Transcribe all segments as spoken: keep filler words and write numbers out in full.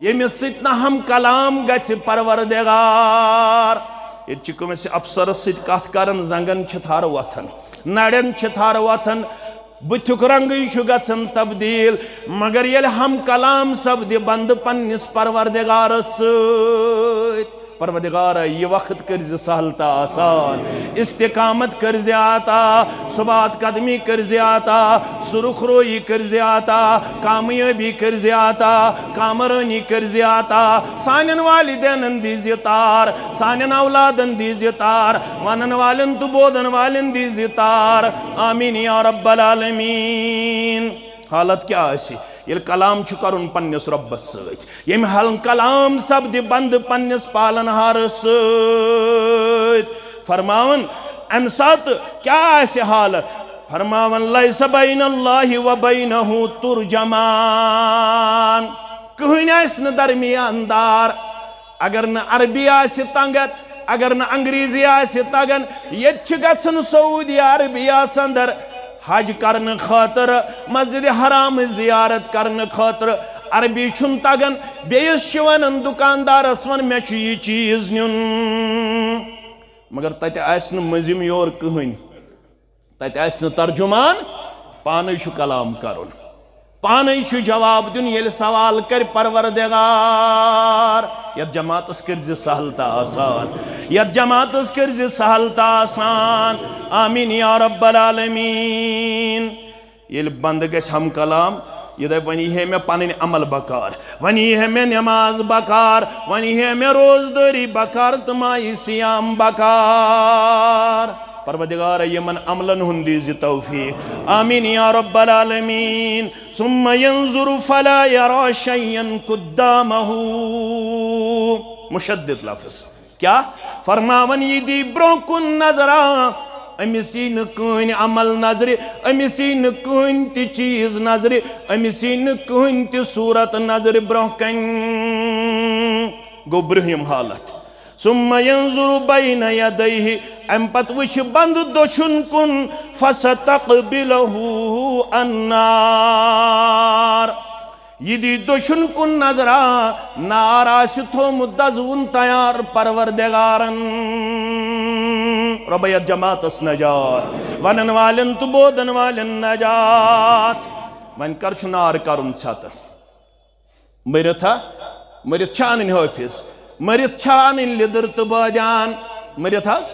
ییٚمِس سۭتۍ نہٕ ہم کلام گژھِ پروردگار۔ ییٚتہِ چھِ کٲنٛسہِ افسرس سۭتۍ کتھ کران، زنگن چھِ تھر وۄتھان، نرٮ۪ن چھِ تھر وۄتھان، بُتھیُک رنگٕے چھُ گژھان تبدیل۔ مگر ییٚلہِ ہم کلام سپدِ بندٕ پننِس پروردگارس سۭتۍ، پروردگارا، یہِ وقت کٔرۍ زِ سہل تہٕ آسان، استقامت کٔرۍ زِ عطا، ثبات قدمی کٔرۍ زِ عطا، سرخ رویی کٔرۍ زِ عطا، کامیٲبی کٔرۍ زِ عطا، کامرٲنی کٔرۍ زِ عطا، سانٮ۪ن والدینن دی زِ تار، سانٮ۪ن اولادن دی زِ تار، ونن والٮ۪ن تہٕ بوزن والٮ۪ن دی زِ تار۔ آمین یا رب العالمین۔ حالت کیٛاہ آسہِ، ییٚلہِ کلام چھُ کرُن پننِس رۄبس سۭتۍ؟ ییٚمہِ حل کلام سپدِ بندٕ پننِس پالن ہارس سۭتۍ۔ فرماوان، امہِ ساتہٕ کیٛاہ آسہِ حالت؟ فرماوان، "لیس بین اللہ و بینہ ترجمان"، کٕہٕنۍ آسہِ نہٕ درمیان دار۔ اگر نہٕ عربی آسہِ تگان، اگر نہٕ انگریزی آسہِ تگان، ییٚتہِ چھِ گژھان سعودی عربیہ اندر حج کرنہٕ خٲطرٕ، مسجد حرام زیارت کرنہٕ خٲطرٕ۔ عربی چھُنہٕ تگان، بیٚیِس چھِ ونان دُکاندارس، "ون، مےٚ چھُ یہِ چیٖز نیُن"، مگر تتہِ آسہِ نہٕ مٔنٛزِم یور کٕہٕنۍ۔ تتہِ آسہِ نہٕ ترجمان، پانے چھُ کلام کرُن، پانے چھُ جواب دیُن۔ ییٚلہِ سوال کرِ پروردگار، یتھ جماعتس کٔرۍ زِ سہل تہٕ آسان، یتھ جماعتس کٔرۍ زِ سہل تہٕ آسان۔ آمین یا رب العالمین۔ ییٚلہِ بندٕ گژھِ ہم کلام، یہِ دپہِ، "وۄنۍ یی ہے مےٚ پنٕنۍ عمل بکار، وۄنۍ یی ہے مےٚ نماز بکار، وۄنۍ یی ہے مےٚ روزدٲری بکار تہٕ ماہِ صیام بکار۔" پروردگار، یِمن عملن ہُنٛد دی زِ توفیق۔ آمین یا رب العالمین۔ ثم ينظر فلا يرى شيئا قدامه۔ مشدد لفظ۔ کیا فرماون؟ یہِ دی برونٛہہ کُن نظرا، أمِس یی نہٕ کٕہٕنۍ عمل نظرِ، أمِس یی نہٕ کٕہٕنۍ تہِ چیٖز نظرِ، أمِس یی نہٕ کٕہٕنۍ تہِ صوٗرت نظرِ برونٛہہ کنہِ۔ گوٚو برٛونٛہِم حالت۔ ثم ينظر بين يديه، امہِ پتہٕ وٕچھِ بندٕ دٔچھُن کُن، فستقبله النار۔ یہِ دی دٔچھُن کُن نظرا، نار آسہِ تھوٚومُت دزوُن تیار پروردگارن۔ رۄبہ، یتھ جماعتس نجات، ونن والٮ۪ن تہٕ بوزن والٮ۪ن نجات۔ وۄنۍ کر چھُ نار کرُن ژھٮ۪تہٕ؟ مٔرِتھ ہا؟ مٔرِتھ چھا انٕنۍ حٲفظ؟ مٔرِتھ چھا انٕنۍ لیٚدٕر تہٕ بٲدیان؟ مٔرِتھ حظ؟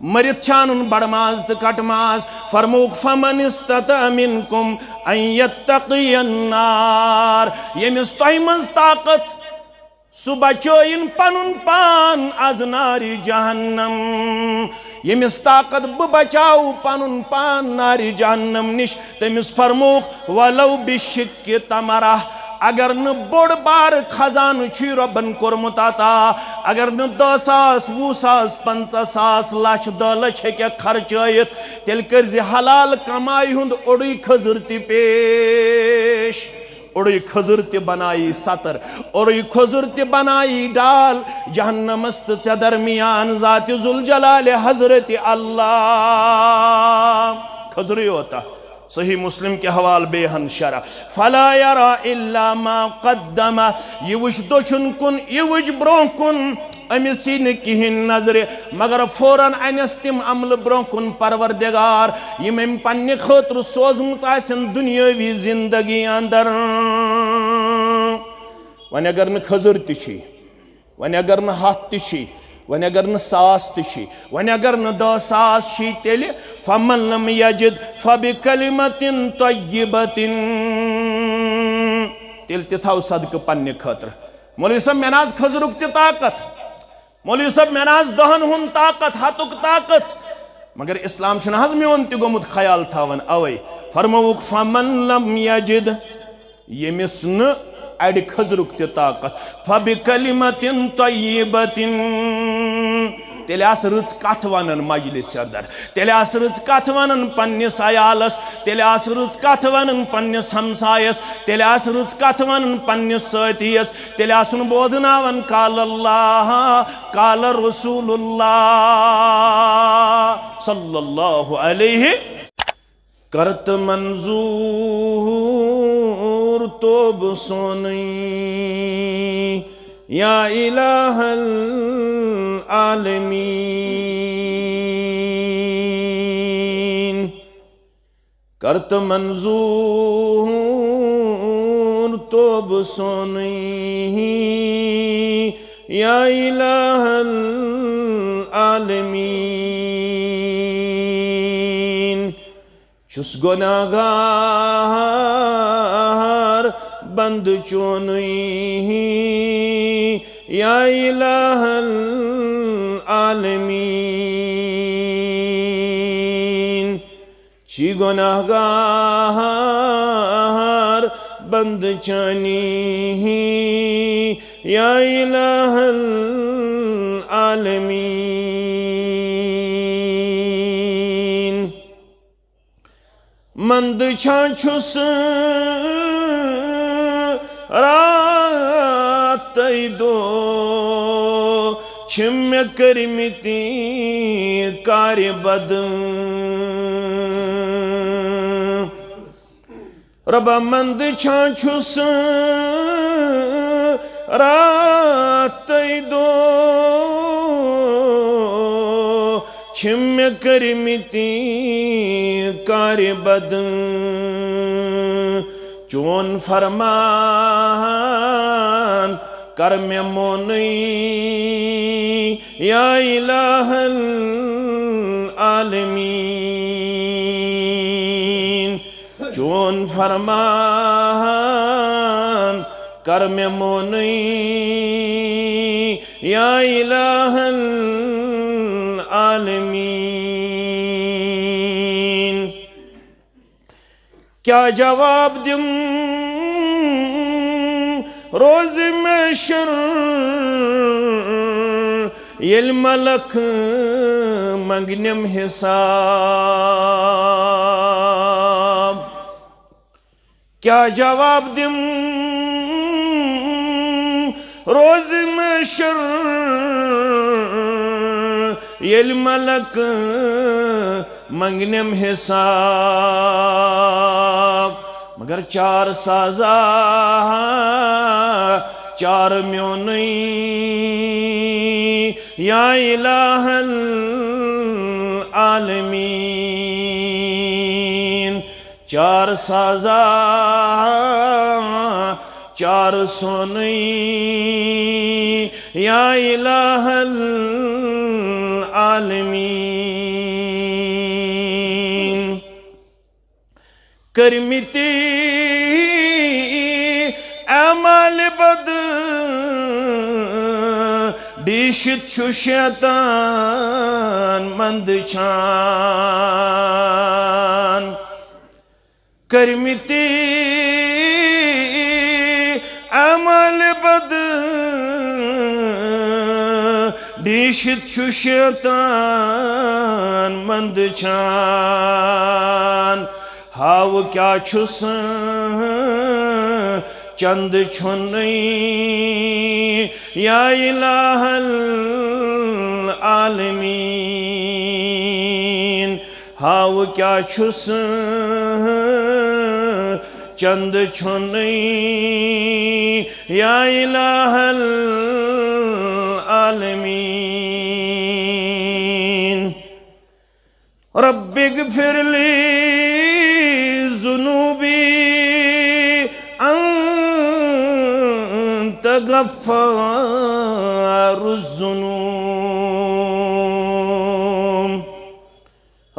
مٔرِتھ چھا انُن بڑٕ ماز تہٕ کٹہٕ ماز؟ فرمووُکھ، فمن استطاع منکم ان یتقی النار، ییٚمِس تۄہہِ منٛز طاقت، سُہ بچٲیِن پنُن پان از نارِ جہنم۔ ییٚمِس طاقت بہٕ بچاوٕ پنُن پان نارِ جہنم نِش، تٔمِس فرمووُکھ، ولو بشق تمرہ، اگر نہٕ بوٚڑ بار خزانہٕ چھُے رۄبن کوٚرمُت عطا، اگر نہٕ دَہ ساس، وُہ ساس، پنٛژاہ ساس، لچھ، دَہ لچھ ہیٚککھ خرچٲیِتھ، تیٚلہِ کٔرۍ زِ حلال کمایہِ ہُنٛد اوٚڑُے کھٔزٕر تہِ پیش۔ اوٚڑُے کھٔزٕر تہِ بنایی ستر، اوٚڑُے کھٔزٕر تہِ بنایی ڈال، جہنمس تہٕ ژےٚ درمیان، ذات ذوالجلال حضرت اللہ۔ کھٔزرٕے یوتاہ۔ صحیح مسلم کہِ حوالہٕ بیٚیہِ ہن شرح۔ فلا یرا الا ما قدم۔ یہِ وٕچھ دٔچھُن کُن، یہِ وٕچھ برونٛہہ کُن، أمِس یی نہٕ کِہیٖنۍ نظرِ، مگر فوراً انٮ۪س تِم عملہٕ برونٛہہ کُن پروردگار، یِم أمۍ پننہِ خٲطرٕ سوزمٕژ آسن دُنیٲوی زندگی اندر۔ وۄنۍ اگر نہٕ کھٔزٕر تہِ چھِی، وۄنۍ اگر نہٕ ہتھ تہِ چھِی، وۄنۍ اگر نہٕ ساس تہِ چھِی، وۄنۍ اگر نہٕ دَہ ساس چھِی، تیٚلہِ فمن لم یجد فبکلمة طیبة، تیٚلہِ تہِ تھاو صدقہٕ پننہِ خٲطرٕ۔ مولوی صٲب، مےٚ نہ حظ کھٔزرُک تہِ طاقت۔ مولوی صٲب، مےٚ نہ حظ دَہَن ہُنٛد طاقت، ہَتُک طاقت۔ مگر اسلام چھُنہٕ حظ میون تہِ گوٚمُت خیال تھاوان اوے۔ فرمووُکھ، فمن لم یجد، ییٚمِس نہٕ اَڑِ کھٔزرُک تہِ طاقت، فبکلمة طیبة، تیٚلہِ آس رٕژ کتھ ونان مجلس اندر، تیٚلہِ آس رٕژ کتھ ونان پننِس عیالس، تیٚلہِ آس رٕژ کتھ ونان پننِس ہمسایس، تیٚلہِ آس رٕژ کتھ ونان پننِس سٲتھیس، تیٚلہِ آسُن بوزناوان قال اللہ، قال رسول اللہ صلی اللہ علیہ۔ کرت منظور توب سونی۔ یا الہ العالمین، کر تہٕ منظور توبہٕ سونُے، یا الہ العالمین۔ چھُس گۄناہگار بندٕ چونُے، یا الہ العالمین۔ چھی گۄناہگار بندٕ چانی، یا الہ العالمین۔ مندٕ چھا چھُس راتَے دۄہ، چھِم مےٚ کٔرمٕتۍ کارِ بد۔ رۄبا، مندٕ چھا چھُس راتَے دۄہ، چھِم مےٚ کٔرمٕتۍ کارِ بد۔ چون فرمان کر مےٚ مونٕے، یا الہ العالمین۔ چون فرمان کر مےٚ مونٕے، یا الہ العالمین۔ کیا جواب دِم روزِ محشر، ییٚلہِ ملک منگنم حساب؟ کیا جواب دِم روزِ محشر، ییٚلہِ ملک منگنم حساب؟ مگر چار سازا چار میونٕے، یا الہ العالمین۔ چار سازا چار سونٕے، یا الہ العالمین۔ کٔرمٕتۍ اعمال بد ڈیٖشِتھ چھُ شیطان مندٕ چھان۔ کٔرمٕتۍ اعمال بد ڈیٖشِتھ چھُ شیطان مندٕ چھان۔ ہاو کیا چھُس چند چھُنٕے، یا الہ العالمین۔ ہاو کیا چھُس چند چھُنٕے، یا الہ العالمین۔ رب اغفر لی ذنوبی انت غفار الذنوب۔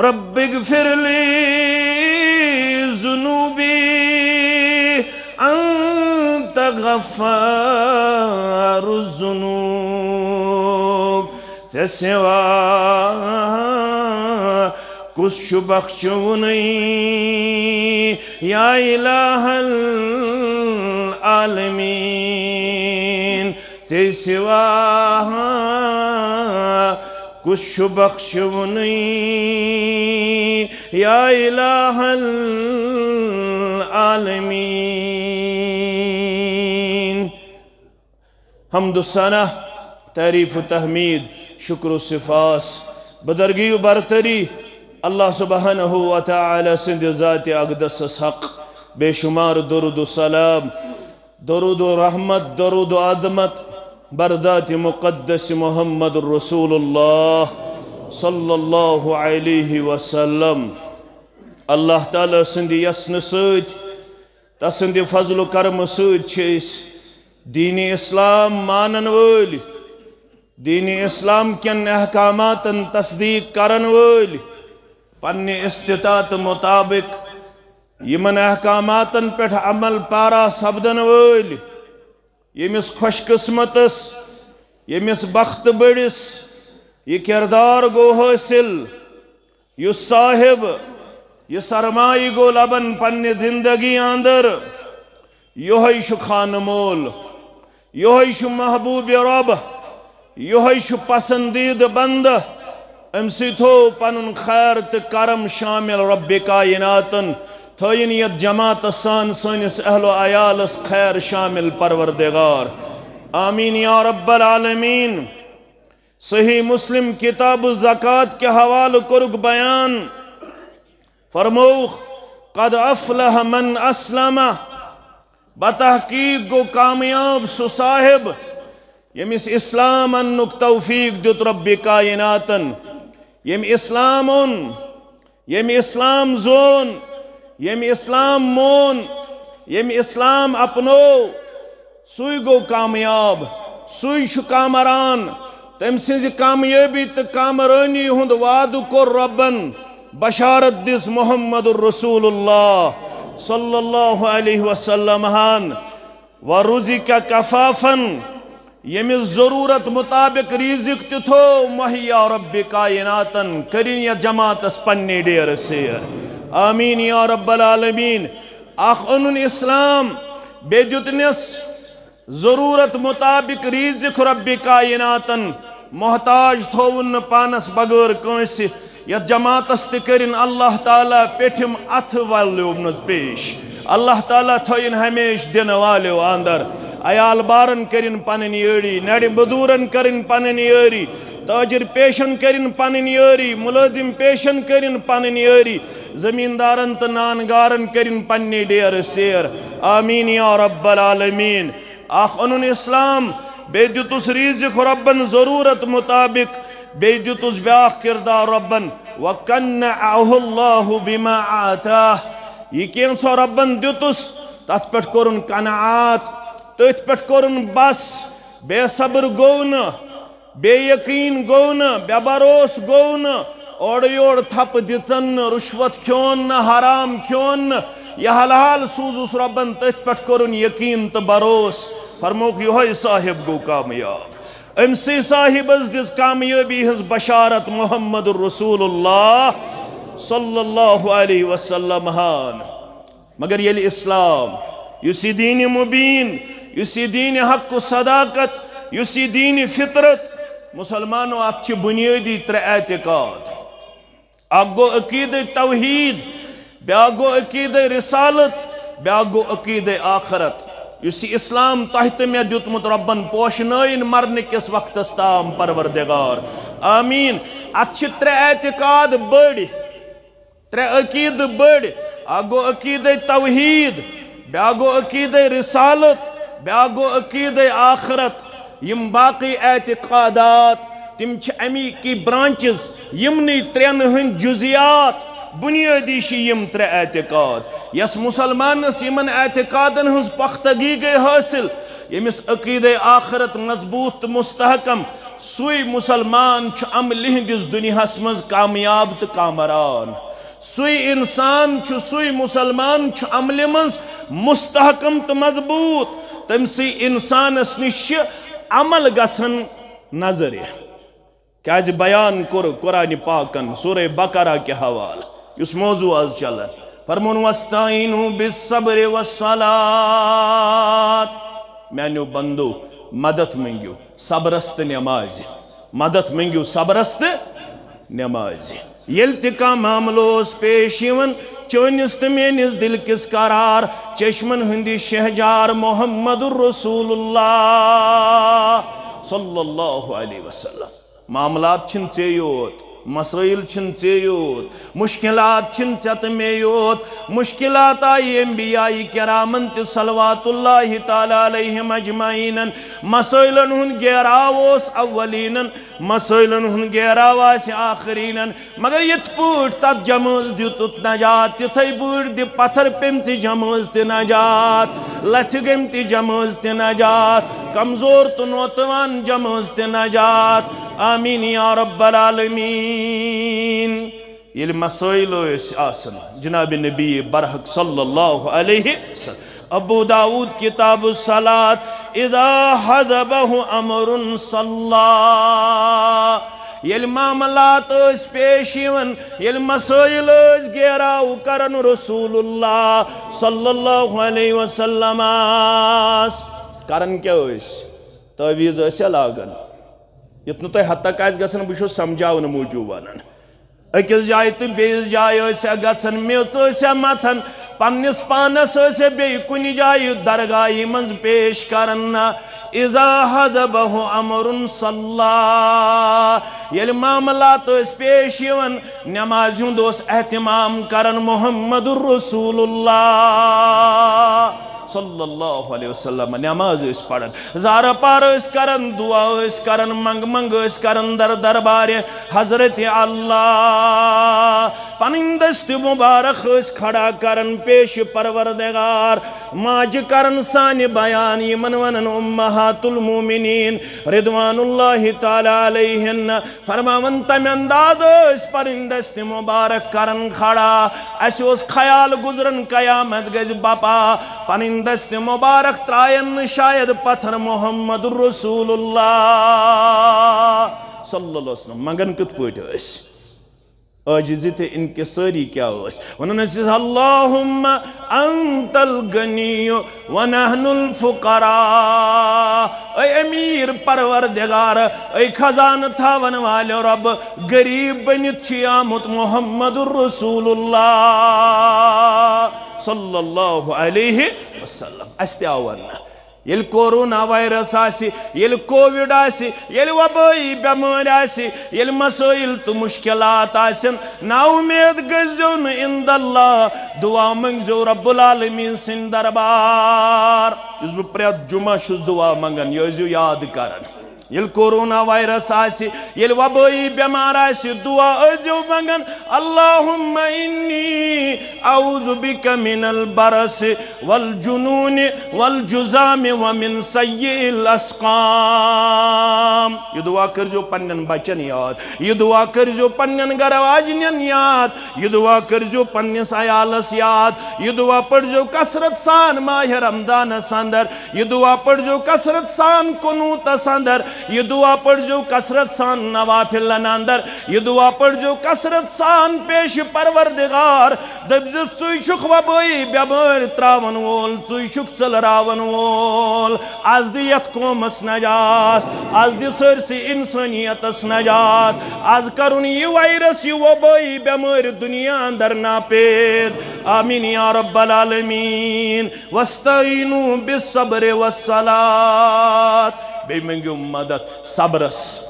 رب اغفر لی ذنوبی انت غفار الذنوب۔ ژےٚ سوا کُس چھُ بخشوُنٕے، یا الہ العالمین؟ ژےٚ سوا کُس چھُ بخشوُنٕے، یا الہ العالمین؟ حمد و ثنا، تعریف و تحمید، شکر و سپاس، بدرگی و برتری اللہ سبحانہ و تعالی سٕنٛدِ ذاتِ اقدسس حق، بے شمار درود و سلام، درود و رحمت، درود و عظمت، بر ذات مقدس محمد رسول اللہ صلی اللہ علیہ وسلم۔ اللہ تعالیٰ سٕنٛدِ یژھنہٕ سۭتۍ، تسٕنٛدِ فضل و کرمہٕ سۭتۍ چھِ أسۍ دیٖنِ اسلام مانن وٲلۍ، دیٖنِ اسلام کٮ۪ن احکاماتن تصدیٖق کرن وٲلۍ، پننہِ استطاعتہٕ مطابق یِمن احکاماتن پٮ۪ٹھ عمل پیرا سپدن وٲلۍ، ییٚمِس خۄش قسمتس، ییٚمِس بخت بٔڑِس یہِ کردار گوٚو حٲصِل، یُس صاحب یہِ سرمایہِ گوٚو لبن پننہِ زندگی اندر، یِہوٚے چھُ خانہٕ مول، یِہوٚے چھُ محبوب رب، یِہوٚے چھُ پسندیدٕ بندٕ۔ أمۍ سٕے تھوٚو پنُن خیر تہٕ کرم شامل رب کائناتن۔ تھٲیِن یتھ جماعتس سان سٲنِس اہل و عیالس خیر شامل پروردگار۔ آمین یا رب العالمین۔ صحیح مسلم کتاب الزکوٰۃ کہِ حوالہٕ کوٚرُکھ بیان، فرمووُکھ، "قد افلح من اسلم"، بتحقیق گوٚو کامیاب سُہ صاحب، ییٚمِس اسلام اننُک توفیق دیُت رب کائناتن، ییٚمۍ اسلام اوٚن، ییٚمۍ اسلام زون، ییٚمۍ اسلام مون، ییٚمۍ اسلام اپنوو، سُے گوٚو کامیاب، سُے چھُ کامران۔ تٔمۍ سٕنٛزِ کامیٲبی تہٕ کامرٲنی ہُنٛد وعدٕ کوٚر رۄبن، بشارت دِژ محمد رسول اللہ صلی اللہ علیہ وسلم ہن۔ "ورزق کفافن"، ییٚمِس ضروٗرت مُطابق ریٖزِق تہِ تھوو مہیا رۄبِ کائناتن۔ کٔرِن یتھ جماعتس پننہِ ڈیرٕ سیر۔ آمین یا رب العالمین۔ اکھ اوٚنُن اسلام، بیٚیہِ دیُتنس ضروٗرت مُطابق ریٖزِق رۄبِ کائناتن۔ محتاج تھووُن نہٕ پانس بغٲر کٲنٛسہِ۔ یتھ جماعتس تہِ کٔرِن اللہ تعالیٰ پیٚٹھِم اتھٕ ولیومنس پیش۔ اللہ تعالیٰ تھٲیِن ہمیشہٕ دِنہٕ والیو اندر۔ عیال بارن کٔرِن پنٕنۍ یٲری، نرِ بدورن کٔرِن پنٕنۍ یٲری، تاجر پیشن کٔرِن پنٕنۍ یٲری، مُلٲزِم پیشن کٔرِن پنٕنۍ یٲری، زمیٖندارن تہٕ نان گارن کٔرِن پننہِ ڈیرٕ سیر۔ آمین یا رب العالمین۔ اکھ اوٚنُن اسلام، بیٚیہِ دیُتُس ریٖزِق رۄبن ضروٗرت مُطابق، بیٚیہِ دیُتُس بیٛاکھ کردار رۄبن، "وقنعه الله بما آتاه"۔ یہِ کینٛژھا رۄبن دیُتُس، تتھ پٮ۪ٹھ کوٚرُن قناعت، تٔتھۍ پٮ۪ٹھ کوٚرُن بس، بے صبر گوٚو نہٕ، بے یقین گوٚو نہٕ، بے بھروس گوٚو نہٕ، اورٕ یورٕ تھپہٕ دِژن نہٕ، رُشوت کھیوٚن نہٕ، حرام کھیوٚن نہٕ۔ یہِ حلال سوٗزُس رۄبن، تٔتھۍ پٮ۪ٹھ کوٚرُن یقین تہٕ بھروس۔ فرمووُکھ، یِہوٚے صاحب گوٚو کامیاب۔ أمۍ سٕے صاحبس دِژ کامیٲبی ہٕنٛز بشارت محمد رسول اللہ صلی اللہ علیہ وسلم ہن۔ مگر ییٚلہِ اسلام، یُس یہِ دیٖنِ مُبیٖن، یُس یہِ دیٖنِ حق و صداقت، یُس یہِ دیٖنِ فطرت، مسلمانو، اتھ چھِ بُنیٲدی ترٛےٚ اعتقاد۔ اکھ گوٚو عقیدٕ توحید، بیٛاکھ گوٚو عقیدٕ رسالت، بیٛاکھ گوٚو عقیدٕ آخرت۔ یُس یہِ اسلام تۄہہِ تہٕ مےٚ دیُتمُت رۄبن پوشنٲیِن مرنہٕ کِس وقتس تام پروردگار۔ آمین۔ اتھ چھِ ترٛےٚ اعتقاد بٔڑۍ۔ ترٛےٚ عقیدٕ بٔڑۍ۔ اکھ گوٚو عقیدے توحید، بیٛاکھ گوٚو عقیدے رسالت، بیٛاکھ گوٚو عقیدے آخرت۔ یِم باقٕے اعتقادات، تِم چھِ اَمی کی branches۔ یِمنٕے ترٛٮ۪ن ہٕنٛدۍ جُزیات، بُنیٲدی چھِ یِم ترٛےٚ اعتقاد۔ یَس مُسلمانَس یِمَن اعتقادَن ہٕنٛز پختگی گٔے حٲصِل، ییٚمِس عقیدے آخرت مضبوٗط تہٕ مستحکم، سُے مُسلمان چھُ عملہِ ہٕنٛدِس دُنیاہَس منٛز کامیاب تہٕ کامران۔ سُے اِنسان چھُ، سُے مُسلمان چھُ عملہِ منٛز مستحکم تہٕ مضبوٗط۔ تٔمۍ سٕے اِنسانَس نِش چھِ عمل گژھان نظرِ۔ کیٛازِ بیان کوٚر قرآنِ پاکَن سورہ بقرہ کہِ حوالہٕ، یُس موضوع آز چلان۔ فرمون، "واستعینوا بالصبر والصلاۃ"۔ میٛانیو بندو، مدد مٔنٛگِو صبرس تہٕ نٮ۪مازِ۔ مدد مٔنٛگِو صبرس تہٕ نٮ۪مازِ۔ ییٚلہِ تہِ کانٛہہ معاملہٕ اوس پیش یِوان، چٲنِس تہٕ میٲنِس دِل کِس قرار چشمن ہٕنٛدِ شہجار محمد رسول اللہ صلی اللہ علیہ وسلم۔ معاملات چھِنہٕ ژےٚ یوت، مسائل چھِنہٕ ژےٚ یوت، مشکلات چھِنہٕ ژےٚ تہٕ مےٚ یوت۔ مشکلات آیہِ انبیاء کرامن تہِ صلوات اللہ تعالیٰ علیہم اجمعینن۔ مسائلن ہُنٛد گیراو اوس اولینن، مسائلن ہُنٛد گیراو آسہِ آخرینن۔ مگر یِتھ پٲٹھۍ تتھ جمٲژ دیُتُتھ نجات، تِتھے پٲٹھۍ دِ پتھر پیمژِ جمٲژ تہِ نجات، لژھِ گٔمتِ جمٲژ تہِ نجات، کمزور تہٕ نوتوان جمٲژ تہِ نجات۔ آمین یا رب العالمین۔ ییٚلہِ مسائل ٲسۍ آسان، جناب نبی برحق صلی اللہ علیہ وسلم، ابو داؤد کتاب الصلاۃ، اذا حضبہ امر صلی، ییٚلہِ معاملات ٲسۍ پیش یِوان، ییٚلہِ مسائل ٲسۍ گیراو کران رسول اللہ صلی اللہ علیہ وسلمس، کران کیٛاہ ٲسۍ؟ تعویذ ٲسیا لاگان؟ یُتھ نہٕ تۄہہِ حد تک آسہِ گژھان، بہٕ چھُس سمجھاونہٕ موٗجوٗب ونان۔ أکِس جایہِ تہٕ بیٚیِس جایہِ ٲسیا گژھان، میٚژ ٲسیا متھان، پننِس پانس ٲسیا بیٚیہِ کُنہِ جایہِ درگاہہِ منٛز پیش کران؟ نہ۔ اذا حضبہ امر صلی، ییٚلہِ معاملات ٲسۍ پیش یِوان، نمازِ ہُنٛد اوس اہتمام کران محمد رسول اللہ صلی اللہ علیہ وسلم۔ نماز ٲسۍ پران، زارٕ پار ٲسۍ کران، دعا ٲسۍ کران، منٛگہٕ منٛگہٕ ٲسۍ کران در دربارِ حضرت اللہ۔ پنٕنۍ دستِ مبارک ٲسۍ کھڑا کران پیش پروردگار ماجہِ، کران سانہِ بیان، یِمن ونان امہات المومنین رضوان اللہ تعالیٰ علیہن۔ فرماوان، تمہِ انداز ٲسۍ پنٕنۍ دستِ مبارک کران کھڑا۔ اسہِ اوس خیال گزران قیامت گژھِ بپا، پنٕنۍ دستِ مبارک ترایَن نہٕ شاید پتھر محمد رسول اللہ صلی اللہ علیہ وسلم۔ منگان کِتھ پٲٹھۍ ٲسۍ؟ عاجزی تہٕ انکساری کیٛاہ ٲس؟ ونان ٲسِس، اللہم انت الغنی ونحن الفقراء۔ اے امیر پروردگار، اے خزانہٕ تھاون والٮ۪و رب، غریب بٔنِتھ چھُ آمُت محمد رسول اللہ صلی اللہ علیہ وسلم۔ اسہِ تہِ آو وننہٕ۔ ییٚلہِ کورونا وایرس آسہِ، ییٚلہِ کووِڈ آسہِ، ییٚلہِ وبٲیی بٮ۪مٲرۍ آسہِ، ییٚلہِ مسٲیِل تہٕ مُشکِلات آسن، نا اُمید گٔژھۍزیو نہٕ عند اللہ، دُعا مٔنٛگزیو رب العالمیٖن سٕنٛدِ دربار۔ یُس بہٕ پرٛٮ۪تھ جُمعہ چھُس دُعا منٛگان، یہِ ٲسۍزیو یاد کران۔ ییٚلہِ کورونا وایرس آسہِ، ییٚلہِ وبٲیی بٮ۪مار آسہِ، دُعا ٲسۍزیو منٛگان، اللہم انی اعوذ بک من البرص والجنون والجذام ومن سیئ الاسقام۔ یہِ دُعا کٔرۍزیو پنٛنٮ۪ن بچن یاد، یہِ دُعا کٔرۍزیو پنٛنٮ۪ن گرٕ واجنٮ۪ن یاد، یہِ دُعا کٔرۍزیو پنٛنِس عیالس یاد، یہِ دُعا پٔرۍزیو کثرت سان ماہِ رمضانس اندر، یہِ دُعا پٔرۍزیو کثرت سان قنوٗتس اندر، یہِ دُعا پٔرۍزیو کثرت سان نوافلن اندر، یہِ دُعا پٔرۍزیو کثرت سان پیش پروردگار۔ دٔپۍزٮ۪س، ژٕے چھُکھ وبٲیی بٮ۪مٲرۍ ترٛاوَن وول، ژٕے چھُکھ ژٔلراوَن وول۔ از دِ یَتھ قومَس نجات، از دِ سٲرسٕے اِنسٲنیتَس نجات، از کَرُن یہِ وایرس، یہِ وبٲیی بٮ۪مٲرۍ دُنیا اندر ناپید۔ آمیٖن یا رب العالمیٖن۔ واستعینوا بالصبر والصلاۃ۔ بیٚیہِ مٔنٛگِو مدد صبرس۔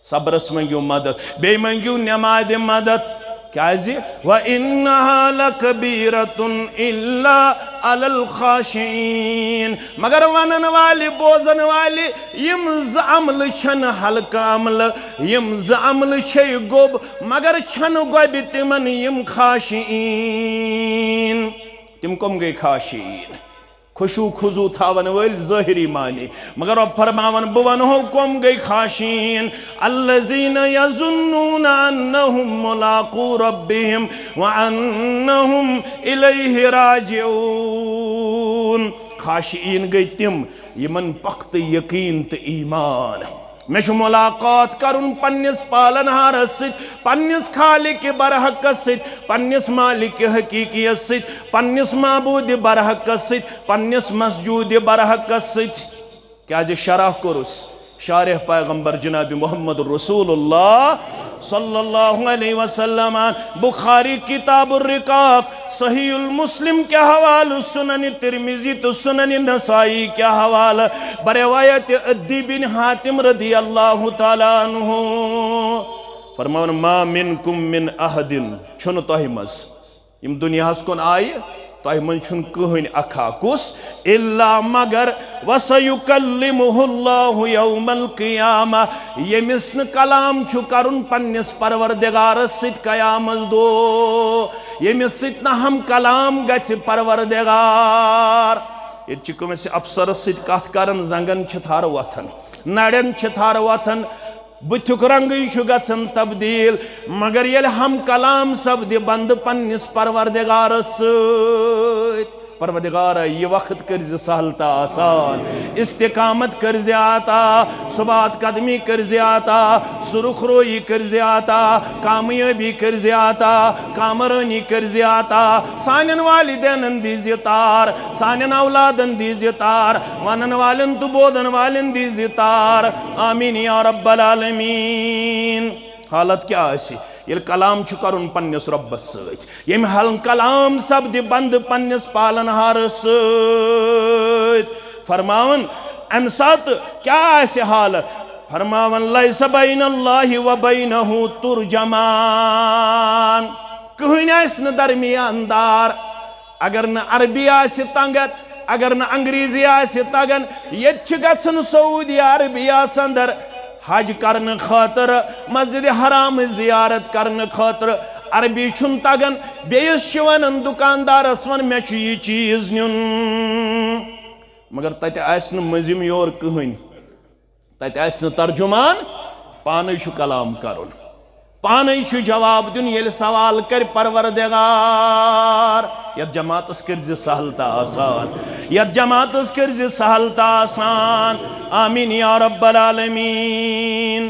صبرس مٔنٛگِو مدد، بیٚیہِ مٔنٛگِو نٮ۪مازِ مدد۔ کیٛازِ؟ وَإِنَّهَا لَكَبِيرَةٌ إِلَّا عَلَى الْخَاشِعِينَ۔ مگر ونن والہِ، بوزن والہِ، یِم زٕ عملہٕ چھنہٕ ہلکہٕ عملہٕ، یِم زٕ عملہٕ چھے گوٚب، مگر چھنہٕ گۄبہِ تِمن یِم خاشعین۔ تِم کم گٔے خاشعین؟ خشوع خضوع تھاون وٲلۍ ظٲہری معنی۔ مگر رب فرماون، بہٕ ونہو کم گٔے خاشعین۔ الذین یظنون انہم ملاقو ربہم وانہم الیہ راجعون۔ خاشعین گٔے تِم، یِمن پختہٕ یقین تہٕ ایمان۔ مےٚ چھُ ملاقات کرُن پننِس پالن ہارس سۭتۍ، پننِس خالق برحقس سۭتۍ، پننِس مالک حقیقیس سۭتۍ، پننِس معبود برحقس سۭتۍ، پننِس مسجود برحقس سۭتۍ۔ کیازِ شرح کوٚرُس شارح پیغمبر جناب محمد رسول اللہ صلی اللہ علیہ وسلم۔ بخاری کتاب الرقاق، صحیح المسلم کہِ حوالہٕ، سنن ترمذی تہٕ سنن نسائی کہِ حوالہٕ، بروایت عدی بن حاتم رضی اللہ تعالیٰ عنہ۔ فرماوان، "ما منکم من احد"، چھُنہٕ تۄہہِ منٛز، یِم دُنیاہَس کُن آیہِ، تۄہہِ منٛز چھُنہٕ کٕہٕنۍ اکھا۔ کُس؟ "الا"، مگر، "وسیکلمہ اللہ یوم القیامہ"، ییٚمِس نہٕ کلام چھُ کرُن پننِس پروردگارس سۭتۍ قیامت دۄہ، ییٚمِس سۭتۍ نہٕ ہم کلام گژھِ پروردگار۔ ییٚتہِ چھِ کٲنٛسہِ افسرس سۭتۍ کتھ کران، زنگن چھِ تھر وۄتھان، نرٮ۪ن چھِ تھر وۄتھان، بُتھیُک رنگٕے چھُ گژھان تبدیل۔ مگر ییٚلہِ ہم کلام سپدِ بندٕ پننِس پروردگارس سۭتۍ، پروردگارا، یہِ وقت کٔرزِ سہل تہٕ آسان، استقامت کٔرزِ عطا، ثبات قدمی کٔرزِ عطا، سرخ رویی کٔرزِ عطا، کامیٲبی کٔرزِ عطا، کامرٲنی کٔرزِ عطا، سانٮ۪ن والدینن دیزِ تار، سانٮ۪ن اولادن دیزِ تار، ونن والٮ۪ن تہٕ بوزن والٮ۪ن دیزِ تار۔ آمین یا رب العالمین۔ حالت کیٛاہ آسہِ، ییٚلہِ کلام چھُ کرُن پننِس رۄبس سۭتۍ، ییٚمہِ حال کلام سپدِ بندٕ پننِس پالن ہارس سۭتۍ؟ فرماوان، امہِ ساتہٕ کیٛاہ آسہِ حالت؟ فرماوان، "لیس بین اللہ و بینہ ترجمان"، کٕہٕنۍ آسہِ نہٕ درمیان دار۔ اگر نہٕ عربی آسہِ تگان، اگر نہٕ انگریزی آسہِ تگان، ییٚتہِ چھِ گژھان سعودی عربیہ اندر حج کرنہٕ خٲطرٕ، مسجد حرام زیارت کرنہٕ خٲطرٕ۔ عربی چھُنہٕ تگان، بیٚیِس چھِ ونان دُکاندارس، "ون، مےٚ چھُ یہِ چیٖز نیُن"، مگر تتہِ آسہِ نہٕ مٔنٛزِم یور کٕہٕنۍ۔ تتہِ آسہِ نہٕ ترجمان، پانے چھُ کلام کرُن، پانے چھُ جواب دیُن، ییٚلہِ سوال کرِ پروردگار۔ یتھ جماعتس کٔرزِ سہل تہٕ آسان، یتھ جماعتس کٔرزِ سہل تہٕ آسان۔ آمین یا رب العالمین۔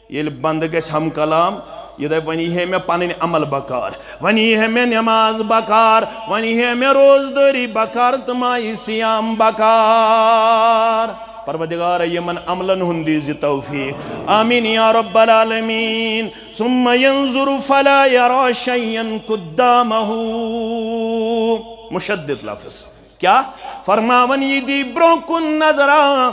ییٚلہِ بندٕ گژھِ ہم کلام، یہِ دپہِ، "وۄنۍ یی ہے مےٚ پنٕنۍ عمل بکار، وۄنۍ یی ہے مےٚ نماز بکار، وۄنۍ یی ہے مےٚ روزدٲری بکار تہٕ ماہِ صیام بکار۔" پروردگار، یِمن عملن ہُنٛد دیٖزِ توفیق۔ آمین یا رب العالمین۔ ثم ينظر فلا يرى شيئا قدامه۔ مشدد لفظ۔ کیٛاہ؟ فرماوان، یہِ دی برٛونٛہہ کُن نظرا،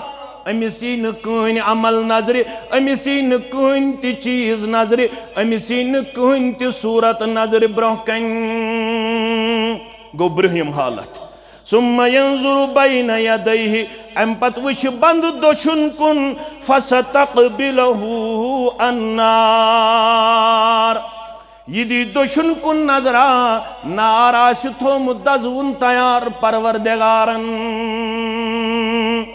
أمِس یی نہٕ کٕہٕنۍ عمل نظرِ، أمِس یی نہٕ کٕہٕنۍ تہِ چیٖز نظرِ، أمِس یی نہٕ کٕہٕنۍ تہِ صوٗرت نظرِ برٛونٛہہ کنہِ۔ گوٚو برٛونٛہِم حالت۔ ثم ينظر بين يديه، امہِ پتہٕ وٕچھِ بندٕ دٔچھُن کُن، فستقبله النار۔ یہِ دی دٔچھُن کُن نظرا، نار آسہِ تھوٚومُت دزوُن تیار پروردگارن۔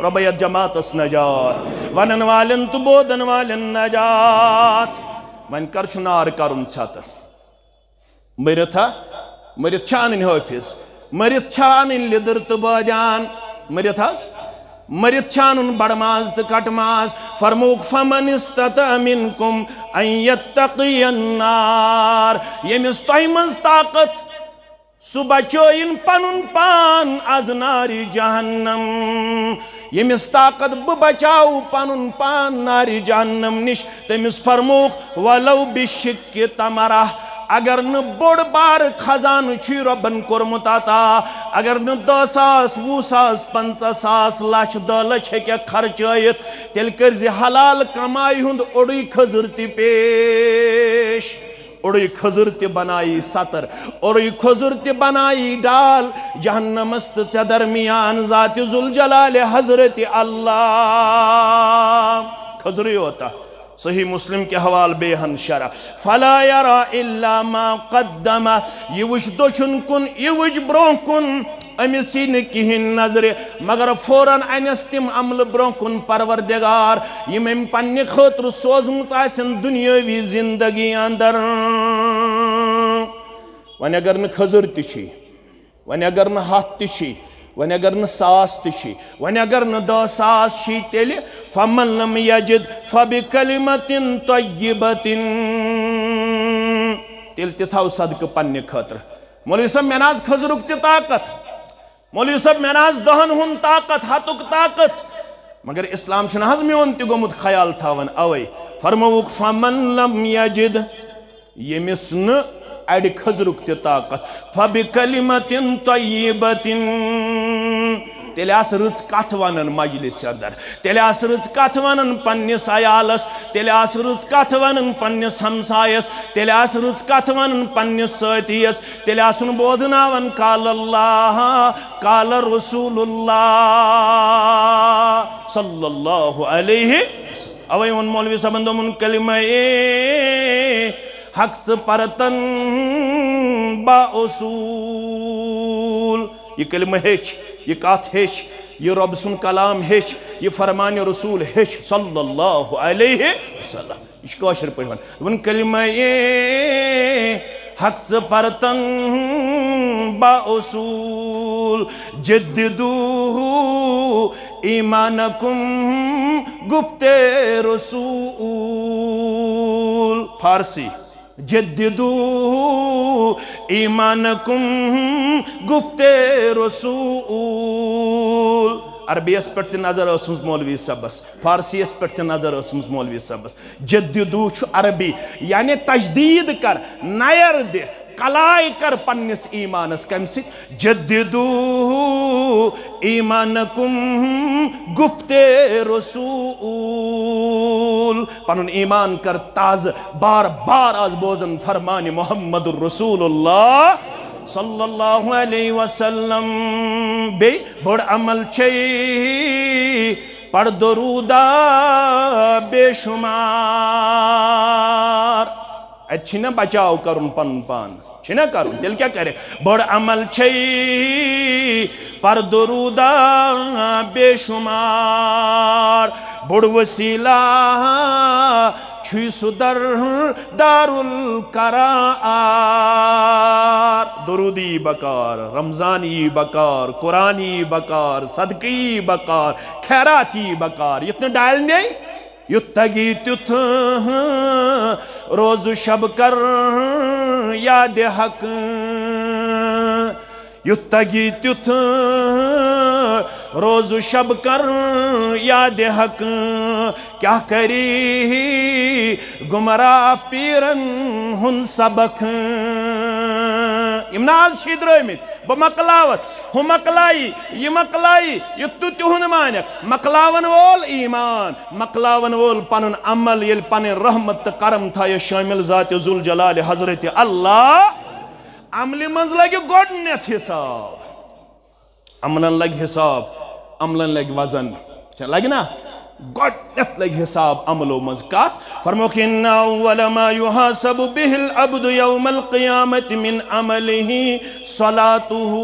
رۄبہ، یتھ جماعتس نجات، ونن والٮ۪ن تہٕ بوزن والٮ۪ن نجات۔ وۄنۍ کر چھُ نار کرُن ژھٮ۪تہٕ؟ مٔرِتھ ہا؟ مٔرِتھ چھا انٕنۍ حٲفظ؟ مٔرِتھ چھا انٕنۍ لیٚدٕر تہٕ بٲدیان؟ مٔرِتھ حظ؟ مٔرِتھ چھا انُن بڑٕ ماز تہٕ کٹہٕ ماز؟ فرمووُکھ، فمن استطاع منکم ان یتقی النار، ییٚمِس تۄہہِ منٛز طاقت، سُہ بچٲیِن پنُن پان از نارِ جہنم۔ ییٚمِس طاقت بہٕ بچاو پنُن پان نارِ جہنم نِش، تٔمِس فرمووُکھ، ولو بشق تمرہ، اگر نہٕ بوٚڑ بار خزانہٕ چھُے رۄبن کوٚرمُت عطا، اگر نہٕ دَہ ساس، وُہ ساس، پنٛژاہ ساس، لچھ، دَہ لچھ ہیٚککھ خرچٲیِتھ، تیٚلہِ کٔرۍ زِ حلال کمایہِ ہُنٛد اوٚڑُے کھٔزٕر تہِ پیش۔ اوٚڑُے کھٔزٕر تہِ بنایی ستر، اوٚڑُے کھٔزٕر تہِ بنایی ڈال، جہنمس تہٕ ژےٚ درمیان ذات ذوالجلال حضرت اللہ۔ کھٔزرٕے یوتاہ۔ صحیح مسلم کہِ حوالہٕ بیٚیہِ ہن شرح۔ فلا یرا الا ما قدم، یہِ وٕچھ دٔچھُن کُن، یہِ وٕچھ برٛونٛہہ کُن، أمِس یی نہٕ کِہیٖنۍ نظرِ، مگر فوراً اَنٮ۪س تِم عملہٕ برٛونٛہہ کُن پروردگار، یِم أمۍ پننہِ خٲطرٕ سوزمٕژ آسن دُنیٲوی زندگی اندر۔ وۄنۍ اگر نہٕ کھٔزٕر تہِ چھِ، وۄنۍ اگر نہٕ ہتھ تہِ چھِ، وۄنۍ اگر نہٕ ساس تہِ چھِ، وۄنۍ اگر نہٕ دَہ ساس چھِ، تیٚلہِ فمن لم یجد فبکلمة طیبة۔ تیٚلہِ تہِ تھاو صدقہٕ پننہِ خٲطرٕ۔ مولوی صٲب، مےٚ نہ حظ کھٔزرُک تہِ طاقت۔ مولوی صٲب، مےٚ نہ حظ دَہن ہُنٛد طاقت، ہتُک طاقت۔ مگر اسلام چھُنہٕ حظ میون تہِ گوٚمُت خیال تھاوان اوے۔ فرمووُکھ، فمن لم یجد، ییٚمِس نہٕ اَڑِ کھٔزرُک تہِ طاقت، فبکلمة طیبة، تیٚلہِ آسہٕ رٕژ کتھ ونان مجلس اندر، تیٚلہِ آسہٕ رٕژ کتھ ونان پننِس عیالس، تیٚلہِ آسہٕ رٕژ کتھ ونان پننِس ہمسایس، تیٚلہِ آسہٕ رٕژ کتھ ونان پننِس سٲتھیس، تیٚلہِ آسُن بوزناوان قال اللہ، قال رسول اللہ صلی اللہ علیہ وسلم۔ اوے ووٚن مولوی صٲبن، دوٚپُن، کلمہ حق ژٕ پرتن با اصول۔ یہِ کلمہ ہیٚچھ، یہِ کتھ ہیٚچھ، یہِ رۄب سُنٛد کلام ہیٚچھ، یہِ فرمان رسول ہیٚچھ صلی اللہ علیہ وسلم۔ یہِ چھُ کٲشِر پٲٹھۍ وَنان۔ دوٚپُن، کلمہ حق ژٕ پرتن با اصول، جددو ایمانکم گفت رسول۔ فارسی، جددو ایمانکم گفت رسول۔ عربی یس پٮ۪ٹھ تہِ نظر ٲسمٕژ مولوی صٲبس، فارسی یس پٮ۪ٹھ تہِ نظر ٲسمٕژ مولوی صٲبس۔ جددو چھُ عربی، یعنی تجدید کر، نیر دِ، کلائے کر پننِس ایمانس۔ کمہِ سۭتۍ؟ جددو ایمانکم گفت رسول، پنُن ایمان کر تازٕ، بار بار آس بوزان فرمان محمد رسول اللہ صلی اللہ علیہ وسلم۔ بیٚیہِ بوٚڑ عمل چھے پڑھ درودہ بے شمار۔ اتہِ چھِنہ بچاو کرُن پنُن پان، چھِنہ کرُن، تیٚلہِ کیٛاہ کرِ؟ بوٚڑ عمل چھے پڑھ درودہ بے شمار، بوٚڑ وسیلہ چھُے سُہ در دارالقرار۔ درودی بکار، رمضانی بکار، قرآنی بکار، صدقی بکار، خیراتی بکار، یُتھ نہٕ ڈالنے، یُتھ تگی تیُتھ روز و شب کر یاد حق۔ یُتھ تگی تیُتھ روز و شب کر یاد حق۔ کیٛاہ کری گمراہ پیرن ہُنٛد سبق۔ یِم نہ آز چھِ درٛٲمٕتۍ، بہٕ مۄکلاوَتھ، ہُہ مۄکلایی، یہِ مۄکلایی، یُتھ تُہۍ تِہُنٛد مانکھ۔ مۄکلاون وول ایمان، مۄکلاون وول پنُن عمل، ییٚلہِ پنٕنۍ رحمت تہٕ کرم تھایس شٲمِل ذات ذوالجلال حضرت اللہ، عملہِ منٛز لگہِ گۄڈٕنیتھ حساب۔ عملن لگہِ حساب، عملن لگہِ وزن۔ چھا لگہِ نا؟ گۄڈٕنیتھ لگہِ حساب عملو منٛز۔ کتھ؟ فرموکھ، ان اول ما یحاسب به العبد یوم القیامة من عمله صلاته۔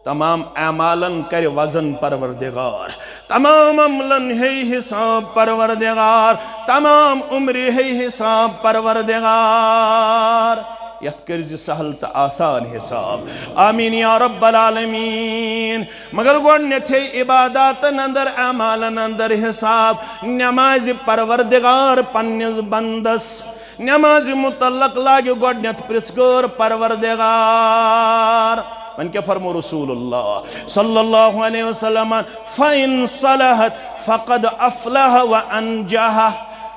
تمام اعمالن کرِ وزن پروردگار، تمام عملن ہے حساب پروردگار، تمام عمرِ ہے حساب پروردگار۔ یتھ کٔرزِ سہل تہٕ آسان حساب۔ آمین یا رب العالمین۔ مگر گۄڈٕنیتھے عباداتن اندر، اعمالن اندر حساب۔ نمازِ پروردگار پننِس بندس، نمازِ متعلق لاگہِ گۄڈٕنیتھ پرژھ گٲر پروردگار۔ وۄنۍ کیٛاہ فرمو رسول اللہ صلی اللہ علیہ وسلم؟ فَإِن صَلَحَتْ فَقَدْ أَفْلَحَ وَأَنْجَحَ۔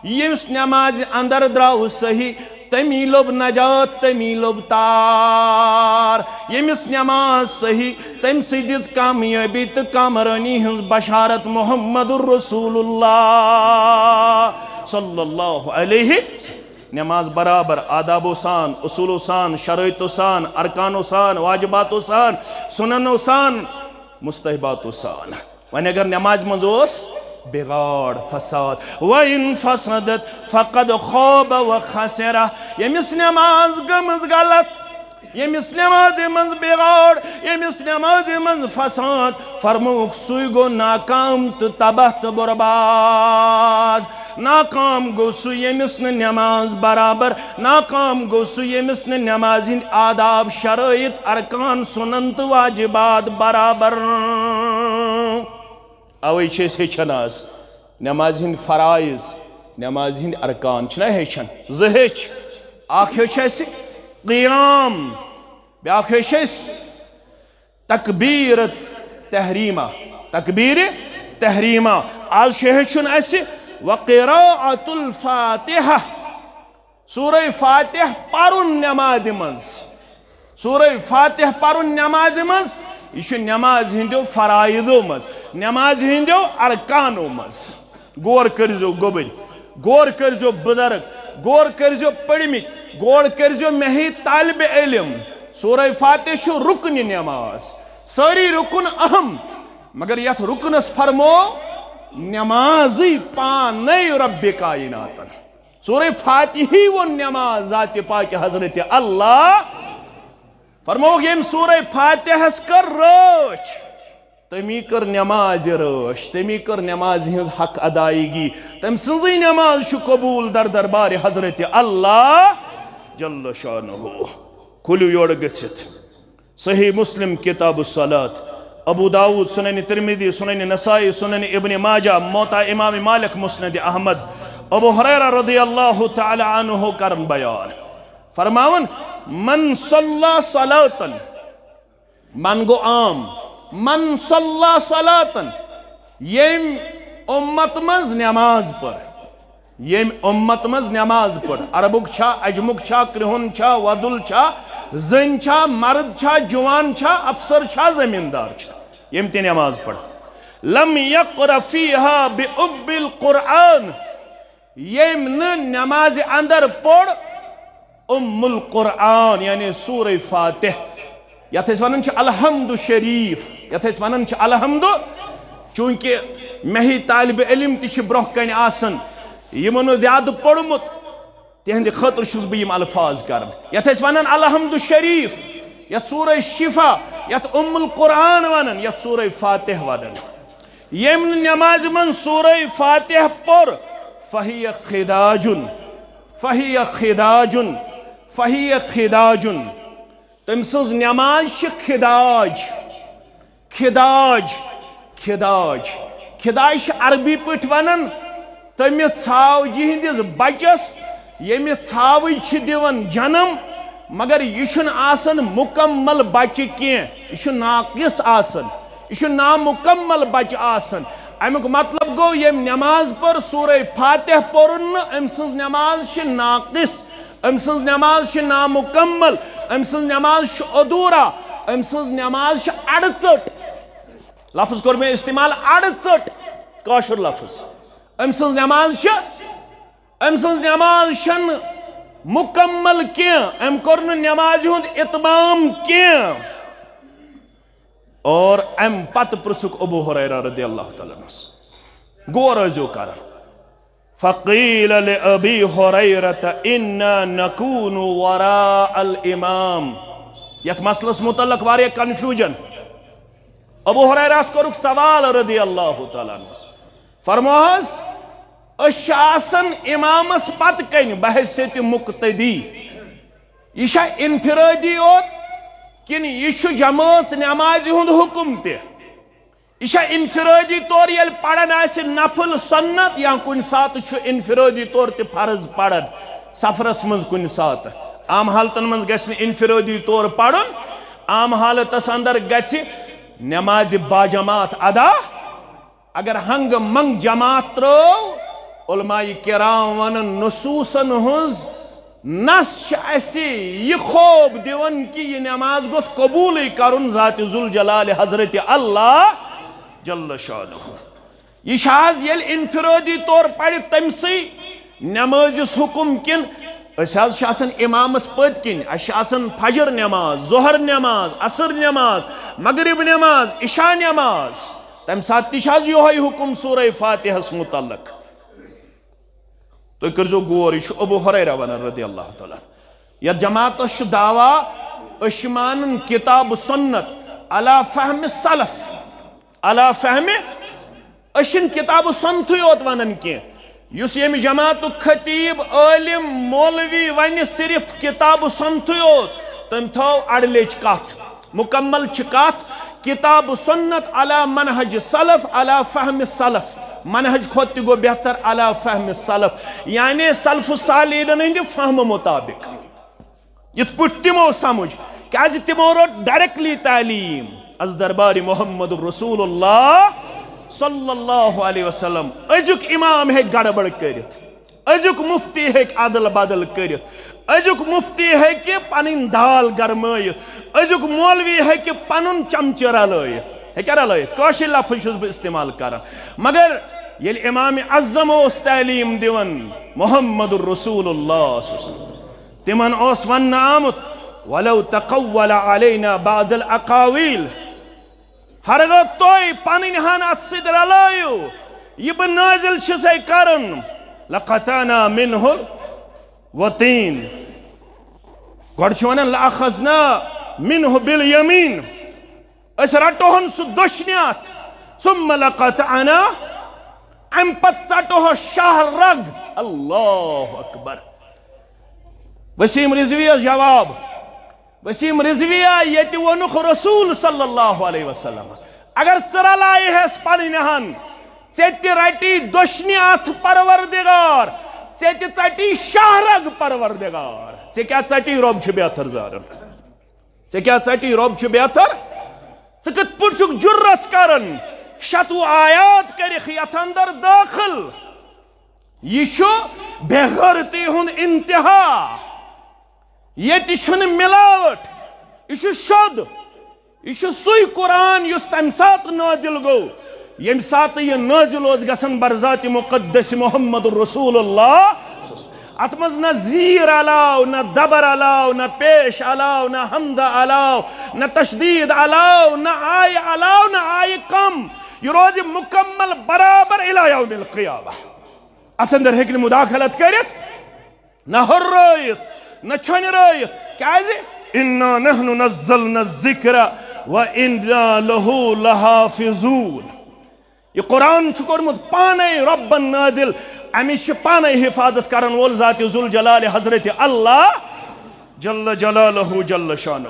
یُس نمازِ اندر درٛاو صحیح، تٔمی لوٚب نجات، تٔمی لوٚب تار۔ ییٚمِس نماز صحیح، تٔمۍ سٕے دِژ کامیٲبی تہٕ کامرٲنی ہٕنٛز بشارت محمد رسول اللہ صلی اللہ علیہ۔ نماز برابر آدابو سان، اصولو سان، شرائطو سان، ارکانو سان، واجباتو سان، سننو سان، مستحباتو سان۔ وۄنۍ اگر نمازِ منٛز اوس بگاڑ، فساد، وَإِن فَسَدَتْ فَقَدْ خَابَ وَخَسِرَ۔ ییٚمِس نماز گٔمٕژ غلط، ییٚمِس نمازِ منٛز بگاڑ، ییٚمِس نمازِ منٛز فساد، فرمووُکھ، سُے گوٚو ناکام تہٕ تباہ تہٕ برباد۔ ناکام گوٚو سُہ، ییٚمِس نہٕ نماز برابر، ناکام گوٚو سُہ، ییٚمِس نہٕ نمازِ ہٕنٛدۍ آداب، شرٲیط، ارکان، سنن تہٕ واجبات برابر۔ اوے چھِ أسۍ ہیٚچھان آز نمازِ ہٕنٛدۍ فرائض، نمازِ ہٕنٛدۍ ارکان چھِنہ ہیٚچھان۔ زٕ ہیٚچھ، اکھ ہیوٚچھ اَسہِ قیام، بیٛاکھ ہیوٚچھ اَسہِ تکبیرت تحریمہ، تکبیر تحریمہ۔ آز چھُ ہیٚچھُن اَسہِ وقراءۃ الفاتحہ، سورہ فاتح پرُن نمازِ منٛز۔ سورہ فاتح پرُن نمازِ منٛز، یہِ چھُ نماز ہٕنٛدیو فرائضو منٛز، نماز ہٕنٛدیو ارکانو منٛز۔ غور کٔرۍزیو گوٚبٕرۍ، غور کٔرۍزیو بُزرگ، غور کٔرۍزیو پٔرۍمٕتۍ، غور کٔرۍزیو مےٚ ہی طالب علم۔ سورہ فاتح چھُ رُکنِ نماز، سٲری رُکُن اہم، مگر یتھ رُکنس فرمو نمازٕے پانے رب کائناتن۔ سورہ فاتحی ووٚن نماز ذاتِ پاکِ حضرت اللہ۔ فرمووُکھ، ییٚمۍ سورہ فاتحس کٔر رٲچھ، تٔمی کٔر نمازِ رٲچھ، تٔمی کٔر نمازِ ہٕنٛز حق ادائیگی۔ تٔمۍ سٕنٛزٕے نماز چھُ قبول در دربارِ حضرت اللہ جل شانہ۔ کھُلِو یورٕ گٔژھِتھ۔ صحیح مسلم کتاب الصلاۃ، ابو داؤد، سنن ترمذی، سنن نسائی، سنن ابن ماجہ، موطا امام مالک، مسند احمد۔ ابو ہریرہ رضی اللہ تعالی عنہ کرن بیان، فرماون، من صلی صلاۃ، من گو عام، من صلی صلاۃ، ییٚمۍ امت منٛز نماز پٔر، ییٚمۍ امت منٛز نماز پٔر، عربُک چھا، عجمُک چھا، کرٛہُن چھا، وۄدُل چھا، زٔنۍ چھا، مرد چھا، جوان چھا، افسر چھا، زمیٖندار چھا، ییٚمۍ تہِ نماز پٔر، لم یقر فیہا بأم القرآن، ییٚمۍ نہٕ نمازِ اندر پوٚر ام القرآن، یعنی سورہ فاتح، یتھ أسۍ ونان چھِ الحمد شریف، یتھ أسۍ ونان چھِ الحمد، چونکہ مےٚ ہی طالب علم تہِ چھِ برونٛہہ کنہِ آسان، یِمو نہٕ زیادٕ پوٚرمُت، تِہنٛدِ خٲطرٕ چھُس بہٕ یِم الفاظ کران۔ یتھ أسۍ ونان الحمد شریف، یتھ سورہ شفا، یتھ ام القرآن ونان، یتھ سورہ فاتح ونان۔ ییٚمۍ نہٕ نمازِ منٛز سورہ فاتح پوٚر، فہی خداجن، فہی خداجن، فہی خداجن۔ تٔمۍ سٕنٛز نماز چھِ خداج، خداج، خداج۔ خداج چھِ عربی پٲٹھۍ ونان تٔمِس ژھاوجہِ ہٕنٛدِس بچس، ییٚمِس ژھاوٕج چھِ دِوان جنم، مگر یہِ چھُنہٕ آسان مکمل بچہِ کینٛہہ، یہِ چھُ ناقص آسان، یہِ چھُ نامکمل بچہِ آسان۔ امیُک مطلب گوٚو، ییٚمۍ نماز پٔر، سورہ فاتح پوٚرُن نہٕ، أمۍ سٕنٛز نماز چھِ ناقص، أمۍ سٕنٛز نماز چھِ نامکمل، أمۍ سٕنٛز نماز چھِ ادھورا، أمۍ سٕنٛز نماز چھِ اڑٕ ژٔٹ۔ لفظ کوٚر مےٚ استعمال، اڑٕ ژٔٹ، کٲشُر لفظ۔ أمۍ سٕنٛز نماز چھِ، أمۍ سٕنٛز نماز چھَنہٕ مکمل کینٛہہ، أمۍ کوٚر نہٕ نمازِ ہُنٛد اتمام کینٛہہ۔ اور امہِ پتہٕ پرژھُکھ ابو ہریرہ رضی اللہ تعالیٰ عنہس، غور ٲسۍزیو کران۔ فقیل لابی ہریرہ انا نکون وراء الامام۔ یتھ مسئلس متعلق واریاہ کنفیوجن۔ ابو ہریرہس کوٚرُکھ سوال رضی اللہ تعالیٰ عنہس، فرموہس، أسۍ چھِ آسان امامس پتہٕ کنہِ بحیثیت مقتدی، یہِ چھا انفرادی یوت کِنہٕ یہِ چھُ جمٲژ نمازِ ہُنٛد حکم تہِ؟ یہِ چھا انفرادی طور ییٚلہِ پران آسہِ نفل سنت یا کُنہِ ساتہٕ چھُ انفرادی طور تہِ فرض پران سفرس منٛز کُنہِ ساتہٕ؟ عام حالتن منٛز گژھِ نہٕ انفرادی طور پرُن، عام حالتس اندر گژھِ نمازِ باجماعت ادا۔ اگر ہنگہٕ منگ جماعت ترٲو، علماء کرام ونن نصوصن ہٕنٛز نص چھِ اسہِ یہِ خوب دِوان کہِ یہِ نماز گوٚژھ قبولٕے کرُن ذات ذوالجلال حضرت اللہ جل شانہ۔ یہِ چھِ حظ ییٚلہِ انفرادی طور پرِ تٔمسٕے نمازِ ہُنٛد حکم کِنہٕ أسۍ حظ چھِ آسان امامس پٔتۍ کِنۍ، اسہِ چھِ آسان فجر نماز، ظہر نماز، عصر نماز، مغرب نماز، عشاء نماز، تمہِ ساتہٕ تہِ چھِ حظ یِہوٚے حکم سورہ فاتحس متعلق؟ تُہۍ کٔرۍزیو غور، یہِ چھُ ابو ہریرہ ونان رضی اللہ تعالیٰ عنہ۔ یتھ جماعتس چھُ دعویٰ، أسۍ چھِ مانان کتاب و سنت علی فہم سلف، علی فہم، أسۍ چھِنہٕ کتاب و سنتھٕے یوت ونان کینٛہہ۔ یُس ییٚمہِ جماعتُک خطیب، عٲلم، مولوی ونہِ صرف کتاب و سنتھٕے یوت، تٔمۍ تھٲو اڑٕ لیٚچھ کتھ۔ مکمل چھِ کتھ کتاب و سنت علی منہج سلف، علی فہم سلف۔ منہج کھۄتہٕ تہِ گوٚو بہتر علی فہم سلف، یعنی سلف صالحینن ہٕنٛدِ فہمہٕ مطابق۔ یِتھ پٲٹھۍ تِمو سمجھ، کیازِ تِمو رٔٹ ڈائریکٹلی تعلیٖم از دربارِ محمد رسول اللہ صلی اللہ علیہ وسلم۔ أزیُک امام ہیٚکہِ گڑبڑ کٔرِتھ، أزیُک مفتی ہیٚکہِ ادل بدل کٔرِتھ، أزیُک مفتی ہیٚکہِ پنٕنۍ دال گرمٲیِتھ، أزیُک مولوی ہیٚکہِ پنُن چمچہٕ رلٲیِتھ۔ ہیٚکیٛاہ رلٲیِتھ؟ کٲشِر لفظ چھُس بہٕ استعمال کران۔ مگر ییٚلہِ امام اعظم اوس تعلیٖم دِوان، محمد رسول اللہ صلی اللہ علیہ وسلم، تِمن اوس وننہٕ آمُت، "ولو تقول علینا بعض الاقاویل"، ہرگاہ تُہۍ پنٕنۍ ہن اتھ سۭتۍ رلٲیِو، یہِ بہٕ نٲزِل چھُسے کران، "لقطعنا منہ الوتین"۔ گۄڈٕ چھُ ونان، "لأخذنا منہ بالیمین"، أسۍ رٹہون سُہ دٔچھنہِ اتھ، "ثم لقطعنا"، امہِ پتہٕ ژٹہوس شاہ رگ۔ اللہ اکبر۔ وسیم رضویس جواب، وسیم رضویہ، ییٚتہِ ووٚنُکھ رسول صلی اللہ علیہ وسلم، اگر ژٕ رلایہِ ہس پنٕنۍ ہن، ژےٚ تہِ رٹی دٔچھنہِ اتھ پروردگار، ژےٚ تہِ ژٹی شاہ رگ پروردگار۔ ژےٚ کیٛاہ ژٹی؟ رۄب چھُ بہتر زانان۔ ژےٚ کیٛاہ ژٹی؟ رۄب چھُ بہتر۔ ژٕ کِتھ پٲٹھۍ چھُکھ جُرت کران شتوُہ آیات کٔرِکھ یتھ اندر دٲخل؟ یہِ چھُ بے غیرتی ہُنٛد انتہا۔ ییٚتہِ چھُنہٕ ملاوٹ، یہِ چھُ شوٚد۔ یہِ چھُ سُے قرآن یُس تَمہِ ساتہٕ نٲزِل گوٚو، ییٚمہِ ساتہٕ یہِ نٲزِل اوس گژھان برذات مقدس محمد رسول اللہ۔ اتھ منٛز نہ زیٖر علاو، نہ دبر علاو، نہ پیش علاو، نہ ہمدہ علاو، نہ تشدید علاو، نہ آیہِ علاو، نہ آیہِ کم۔ یہِ روزِ مکمل برابر الی یوم القیامہ۔ اتھ اندر ہیٚکہِ نہٕ مداخلت کٔرِتھ، نہ ہُررٲیِتھ، نہ چھۄنرٲیِتھ۔ کیازِ؟ "انا نحن نزلنا الذکر و انا لہ لحافظون"۔ یہِ قرآن چھُ کوٚرمُت پانے رۄبن نٲزِل، امِچ چھِ پانے حفاظت کرن وول ذات ذوالجلال حضرت اللہ جل جلالہ جل شانہ۔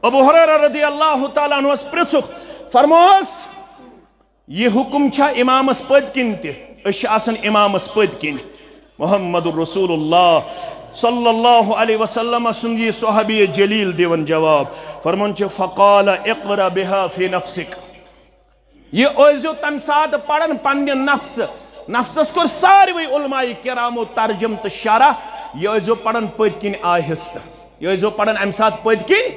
ابو ہریرہ رضی اللہ تعالیٰ عنہس پرژھُکھ، فرموہس، یہِ حکم چھا امامس پٔتۍ کِنۍ تہِ؟ أسۍ چھِ آسان امامس پٔتۍ کِنۍ۔ محمد رسول اللہ صلی اللہ علیہ وسلم سُنٛد یہِ صحابی جلیل دِوان جواب، فرمان چھِ، "فقال اقرأ بها في نفسك"۔ یہِ ٲسۍزیو تمہِ ساتہٕ پران پننہِ نفسہٕ۔ نفسس کوٚر ساروٕے علماء کرامو ترجم تہٕ شرح۔ یہِ ٲسۍزیو پران پٔتۍ کِنۍ آہستہٕ۔ یہِ ٲسۍزیو پران امہِ ساتہٕ پٔتۍ کِنۍ۔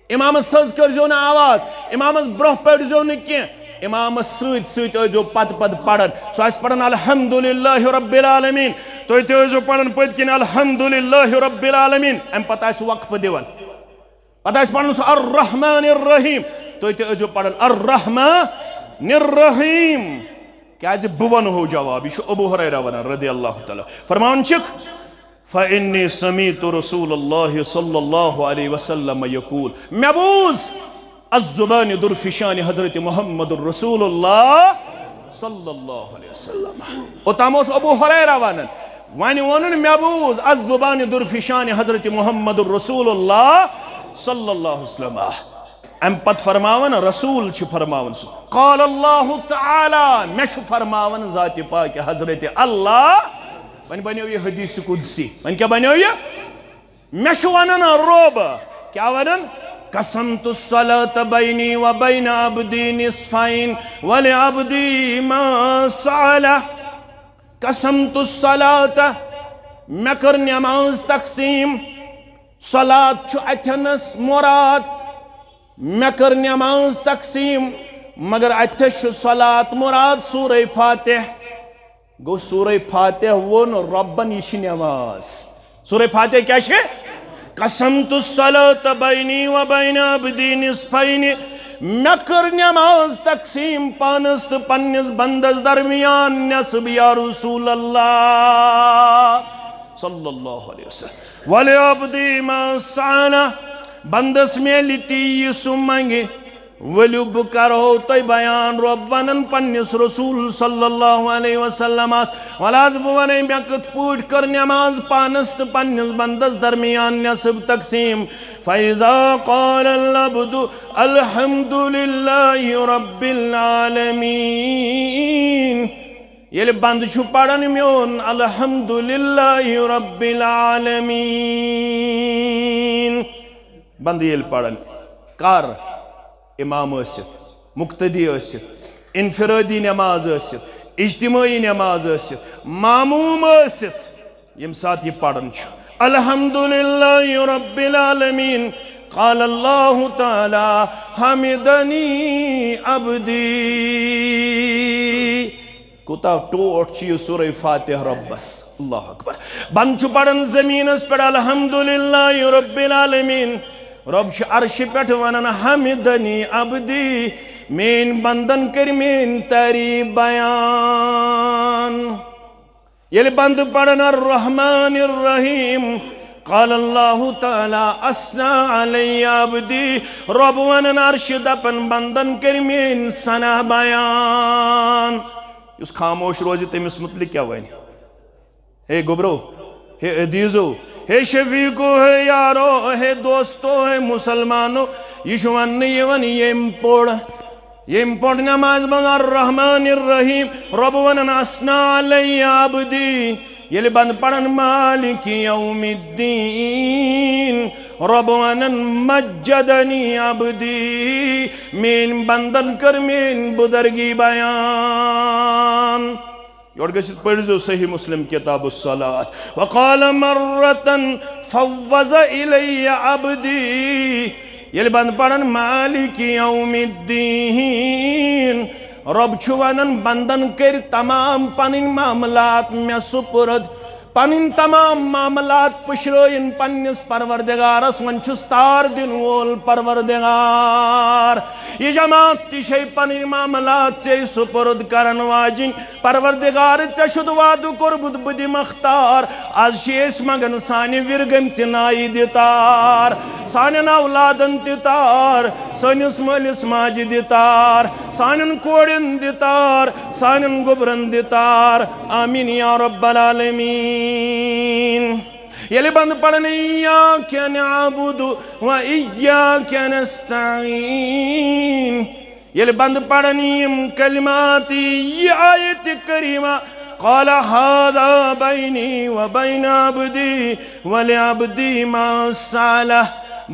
امامس تھٔز کٔرزیو نہٕ آواز، امامس برونٛہہ پٔرزیو نہٕ کینٛہہ۔ امامس سۭتۍ سۭتۍ ٲسۍزیو پتہٕ پتہٕ پران۔ سُہ آسہِ پران الحمدللہ رب العالمین، تُہۍ تہِ ٲسۍزیو پران پٔتۍ کِنۍ الحمدللہ رب العالمین۔ امہِ پتہٕ آسہِ وقفہٕ دِوان، پتہٕ آسہِ پران سُہ الرحمن الرحیم، تُہۍ تہِ ٲسۍزیو پران الرحمن الرحیم۔ کیازِ؟ بہٕ ونہو جواب، یہِ چھُ ابو ہریرہ ونان رضی اللہ تعالیٰ۔ فرمان چھِکھ، "فإني سمعت رسول الله صلى الله عليه وسلم يقول"، مےٚ بوٗز الزبان درفشان حضرت محمد رسول اللہ صلی اللہ علیہ وسلم۔ اوٚتام اوس ابو ہریرہ ونان، وۄنۍ ووٚنُن، مےٚ بوٗز الزبان درفشان حضرت محمد رسول اللہ صلی اللہ علیہ وسلم۔ امہِ پتہٕ فرماوان، رسول چھُ فرماوان سُہ، قال اللہ تعالیٰ، مےٚ چھُ فرماوان ذاتِ پاک حضرت اللہ۔ وۄنۍ بنیو یہِ حدیث قدسی۔ وۄنۍ کیٛاہ بنیو یہِ؟ مےٚ چھُ ونان رۄب، کیٛاہ ونان؟ "قسمت الصلاة بيني وبين عبدي نصفين ولعبدي ما سأل"۔ قسمت الصلاة، مےٚ کٔر نماز تقسیٖم۔ صلات چھُ اتھنس مراد۔ مےٚ کٔر نماز تقسیٖم، مگر اتھس چھُ صلات مراد سورہ فاتح۔ گوٚو، سورہ فاتح ووٚن رۄبن، یہِ چھِ نماز۔ سورہ فاتح کیٛاہ چھِ؟ "قسمت الصلاة بيني وبين عبدي نصفين"۔ مےٚ کٔر نماز تقسیٖم پانس تہٕ پننِس بندس درمیان نصف، یا رسول اللہ صلی اللہ علیہ وسلم۔ "ولعبدي ما سأل"، بندس میلہِ تی یہِ سُہ منگہِ۔ ؤلِو بہٕ کرہو تۄہہِ بیان، رۄب ونان پننِس رسول صلی اللہ علیہ وسلمس، وَلہٕ حظ بہٕ ونے مےٚ کِتھ پٲٹھۍ کٔر نماز پانس تہٕ پننِس بندس درمیان نصف تقسیٖم۔ فإذا قال العبد الحمد لله رب العالمين، ییٚلہِ بندٕ چھُ پران میون الحمد للہ رب العالمین، بندٕ ییٚلہِ پران، کر؟ امام ٲسِتھ، مقتدی ٲسِتھ، انفرٲدی نماز ٲسِتھ، اجتمٲعی نماز ٲسِتھ، معموم ٲسِتھ ییٚمہِ ساتہٕ یہِ پران چھُ، الحمدللہ رب العالمین، قال اللہ تعالی، حمدنی عبدی۔ کوٗتاہ ٹوٹھ چھُ یہِ سورہ فاتحہ رۄبس۔ اللہ اکبر۔ بنٛدٕ چھُ پران زٔمیٖنس پٮ۪ٹھ، الحمدللہ رب العالمین۔ رۄب چھُ عرشہِ پٮ۪ٹھ ونان، حمدنی عبدی، میٲنۍ بندن کٔرۍ میٲنۍ تعریف بیان۔ ییٚلہِ بنٛدٕ پران الرحمن الرحیم، قال اللہ تعالی، اثنا علی عبدی، رۄب ونان عرشہِ، دپان، بندن کٔرۍ میٲنۍ ثنا بیان۔ یُس خاموش روزِ، تٔمِس مُتعلق کیٛاہ ونہِ؟ ہے گوٚبرو، ہے عزیزو، ہے شفیقو، ہے یارو، ہے دوستو، ہے مسلمانو، یہِ چھُ وننہٕ یِوان، ییٚمۍ پوٚر، ییٚمۍ پوٚر نماز منٛز الرحمن الرحیم، رۄب ونان، اثنا علی عبدی۔ ییٚلہِ بنٛدٕ پران مالک یوم الدین، رۄب ونان، مجدنی عبدی، میٲنۍ بندن کٔر میٲنۍ بُزرگی بیان۔ یورٕ گٔژھِتھ پٔرۍزیو صحیح مسلم کتاب الصلاۃ۔ وقال مرة فوض الی عبدی۔ ییٚلہِ بنٛدٕ پران مالک یوم الدین، رۄب چھُ ونان، بندن کٔرۍ تمام پنٕنۍ معاملات مےٚ سپرد۔ پنٕنۍ تمام معاملات پُشرٲیِن پننِس پروردگارس، وۄنۍ چھُس تار دِنہٕ وول پروردگار۔ یہِ جماعت تہِ چھے پنٕنۍ معاملات ژےٚ سپرد کرن واجِنۍ۔ پروردگار، ژےٚ چھُتھ وعدٕ کوٚرمُت، بہٕ دِمکھ تار۔ از چھِ أسۍ منگان، سانہِ وِرِ گٔمژِ نایہِ دِ تار، سانٮ۪ن اولادن تہِ تار، سٲنِس مٲلِس ماجہِ دِ تار، سانٮ۪ن کورٮ۪ن دِ تار، سانٮ۪ن گوٚبرن دِ تار۔ آمین یا رب العالمین۔ ییٚلہِ بنٛدٕ پران، ایاک نعبد و ایاک نستعین، ییٚلہِ بنٛدٕ پران یِم کلمات، یہِ آیت کریمہ، قال هذا بینی و بین عبدی ولعبدی ما سألہ۔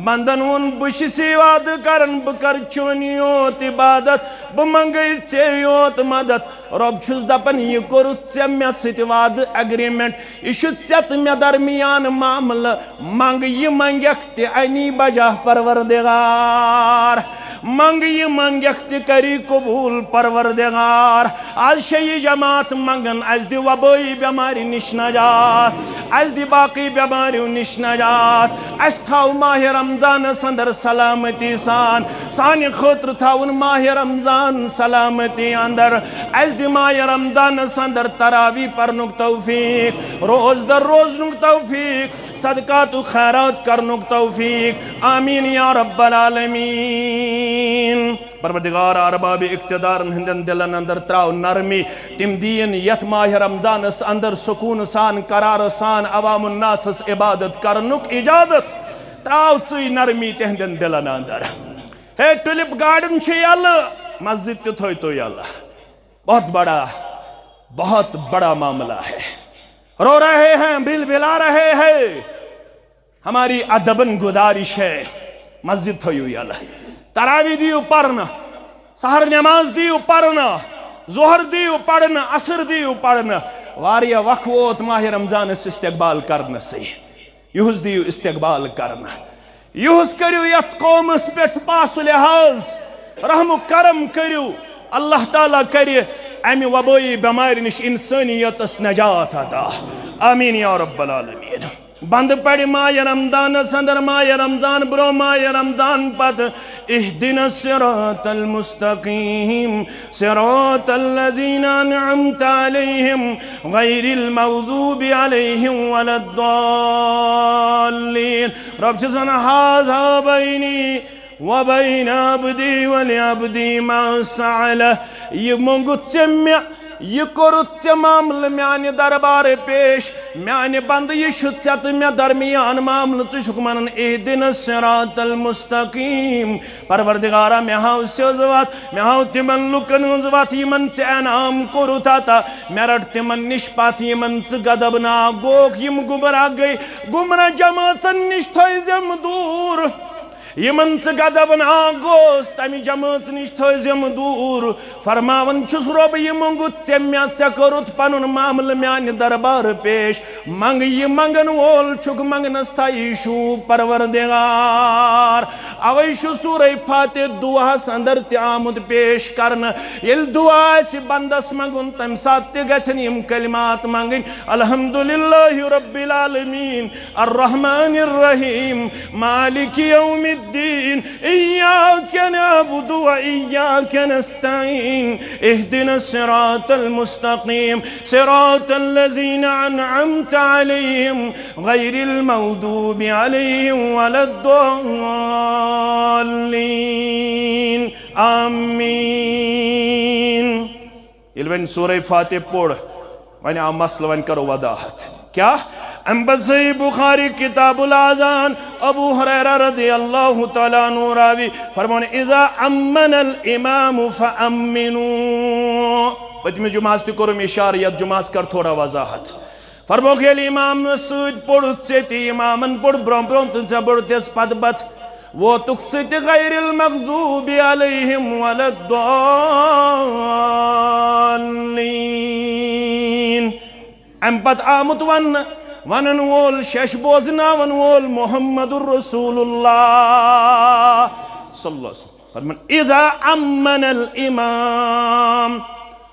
بندن ووٚن، بہٕ چھُس یہِ وعدٕ کران، بہٕ کرٕ چونی یوت عبادت، بہٕ منگے ژےٚ یوت مدد۔ رۄب چھُس دپان، یہِ کوٚرُتھ ژےٚ مےٚ سۭتۍ وعدٕ، ایگریمنٹ، یہِ چھُ ژےٚ تہٕ مےٚ درمیان معاملہٕ۔ منگ یہِ منگکھ تہِ انی بجا پروردگار، منگ یہِ منگکھ تہِ کری قبول پروردگار۔ از چھے یہِ جماعت منگان، اسہِ دِ وبٲیی بٮ۪مارِ نِش نجات، اسہِ دِ باقٕے بٮ۪ماریو نِش نجات، اسہِ تھاو ماہِ رمضانس اندر سلامتی سان، سانہِ خٲطرٕ تھاوُن ماہِ رمضان سلامتی اندر، اسہِ دِ ماہِ رمضانس اندر تراویح پرنُک توفیق، روزدر روزنُک توفیق، صدقات و خیرات کرنُک توفیق۔ آمین یا رب العالمین۔ پروردگار، ارباب اقتدارن ہٕنٛدٮ۪ن دِلن اندر تراو نرمی، تِم دِیِن یتھ ماہِ رمضانس اندر سکوٗن سان، قرار سان عوام الناسس عبادت کرنُک اجازت۔ تراو ژٕے نرمی تِہنٛدٮ۪ن دِلن اندر۔ ہے، ٹولپ گارڈن چھُ یلہٕ، مسجد تہِ تھٲوتو یلہٕ۔ بہت بڑا، بہت بڑا معاملہ ہے۔ رو رہے ہیں، بل بلا رہے ہیں۔ ہماری ادبن گزارش ہے، مسجد تھٲیِو یلہٕ، تراویح دِیِو پرنہٕ، سحر نماز دِیِو پرنہٕ، ظہر دِیِو پرنہٕ، عصر دِیِو پرنہٕ۔ واریاہ وق ووت ماہِ رمضانس استقبال کرنسٕے، یُہُس دِیِو استقبال کرنہٕ۔ یُہُس کٔرِو یتھ قومس پٮ۪ٹھ پاس و لحاظ، رحم و کرم کٔرِو۔ اللہ تعالیٰ کرِ امہِ وبٲیی بٮ۪مارِ نِش انسٲنیتس نجات عطا۔ آمین یا رب العالمین۔ بندٕ پرِ ماہِ رمضانس اندر، ماہِ رمضان برونٛہہ، ماہِ رمضان پتہٕ، اهدنا الصراط المستقيم صراط الذين أنعمت عليهم غير المغضوب عليهم ولا الضالين۔ رۄب چھُس ونان، هذا بيني وبين عبدي ولعبدي ما سأل۔ یہِ موٚنگُتھ ژےٚ مےٚ، یہِ کوٚرُتھ ژےٚ معاملہٕ میانہِ دربارٕ پیش۔ میانہِ بندٕ، یہِ چھُ ژےٚ تہٕ مےٚ درمیان معاملہٕ۔ ژٕ چھُکھ ونان، اهدنا الصراط المستقيم۔ پروردگارا، مےٚ ہاو سیوٚز وتھ، مےٚ ہاو تِمن لُکن ہٕنٛز وتھ، یِمن ژےٚ انعام کوٚرُتھ عطا۔ مےٚ رٹ تِمن نِش پتھ، یِمن ژٕ غضبناک گوکھ، یِم گمراہ گٔے۔ گمراہ جمٲژن نِش تھٲیزٮ۪م دوٗر۔ یِمن ژٕ غضبناک گوس، تمہِ جمٲژ نِش تھٲوزِم دوٗر۔ فرماوان چھُس، رۄب، یہِ مۄنٛگُتھ ژےٚ مےٚ، ژےٚ کوٚرُتھ پنُن معاملہٕ میانہِ دربار پیش۔ منٛگ، یہِ منٛگن وول چھُکھ، منٛگنس تھایہِ شوٗب پروردگار۔ اوے چھُ سورہ فاتح دُعاہس اندر تہِ آمُت پیش کرنہٕ۔ ییٚلہِ دُعا آسہِ بندس منٛگُن، تمہِ ساتہٕ تہِ گژھن یِم کلمات منٛگٕنۍ، الحمدللہ رب العالمین، الرحمن الرحیم، مالک یوم الدین، ایاک نعبد و ایاک نستعین، اهدنا الصراط المستقیم، صراط الذین انعمت علیہم، غیر المغضوب علیہم ولا الضالین۔ آمین۔ ییٚلہِ وۄنۍ سورہ فاتح پوٚر، وۄنۍ آو مسلہٕ، وۄنۍ کرو وضاحت۔ کیٛاہ؟ اَمہِ پتہٕ صحیح بخاری کتاب الاذان، ابو ہریرہ رضی اللہ تعالیٰ عنہ راوی فرمان، اذا امن الامام فامنوا۔ پٔتمہِ جمعہ ہس تہِ کوٚرُم اشارٕ، یتھ جمعہ ہس کر تھوڑا وضاحت۔ فرمووُکھ، ییٚلہِ امامس سۭتۍ پوٚرُتھ ژےٚ تہِ، امامن پوٚر برونٛہہ برونٛہہ تہٕ ژےٚ پوٚرُتھ تس پتہٕ پتہٕ، ووتُکھ ژٕ تہِ غیر المغضوب علیہم ولا الضالین۔ امہِ پتہٕ آمُت وننہٕ، ونن وول، شش بوزناون وول محمد رسول اللہ صلی اللہ علیہ وسلم۔ فرمان، اذا امن الامام،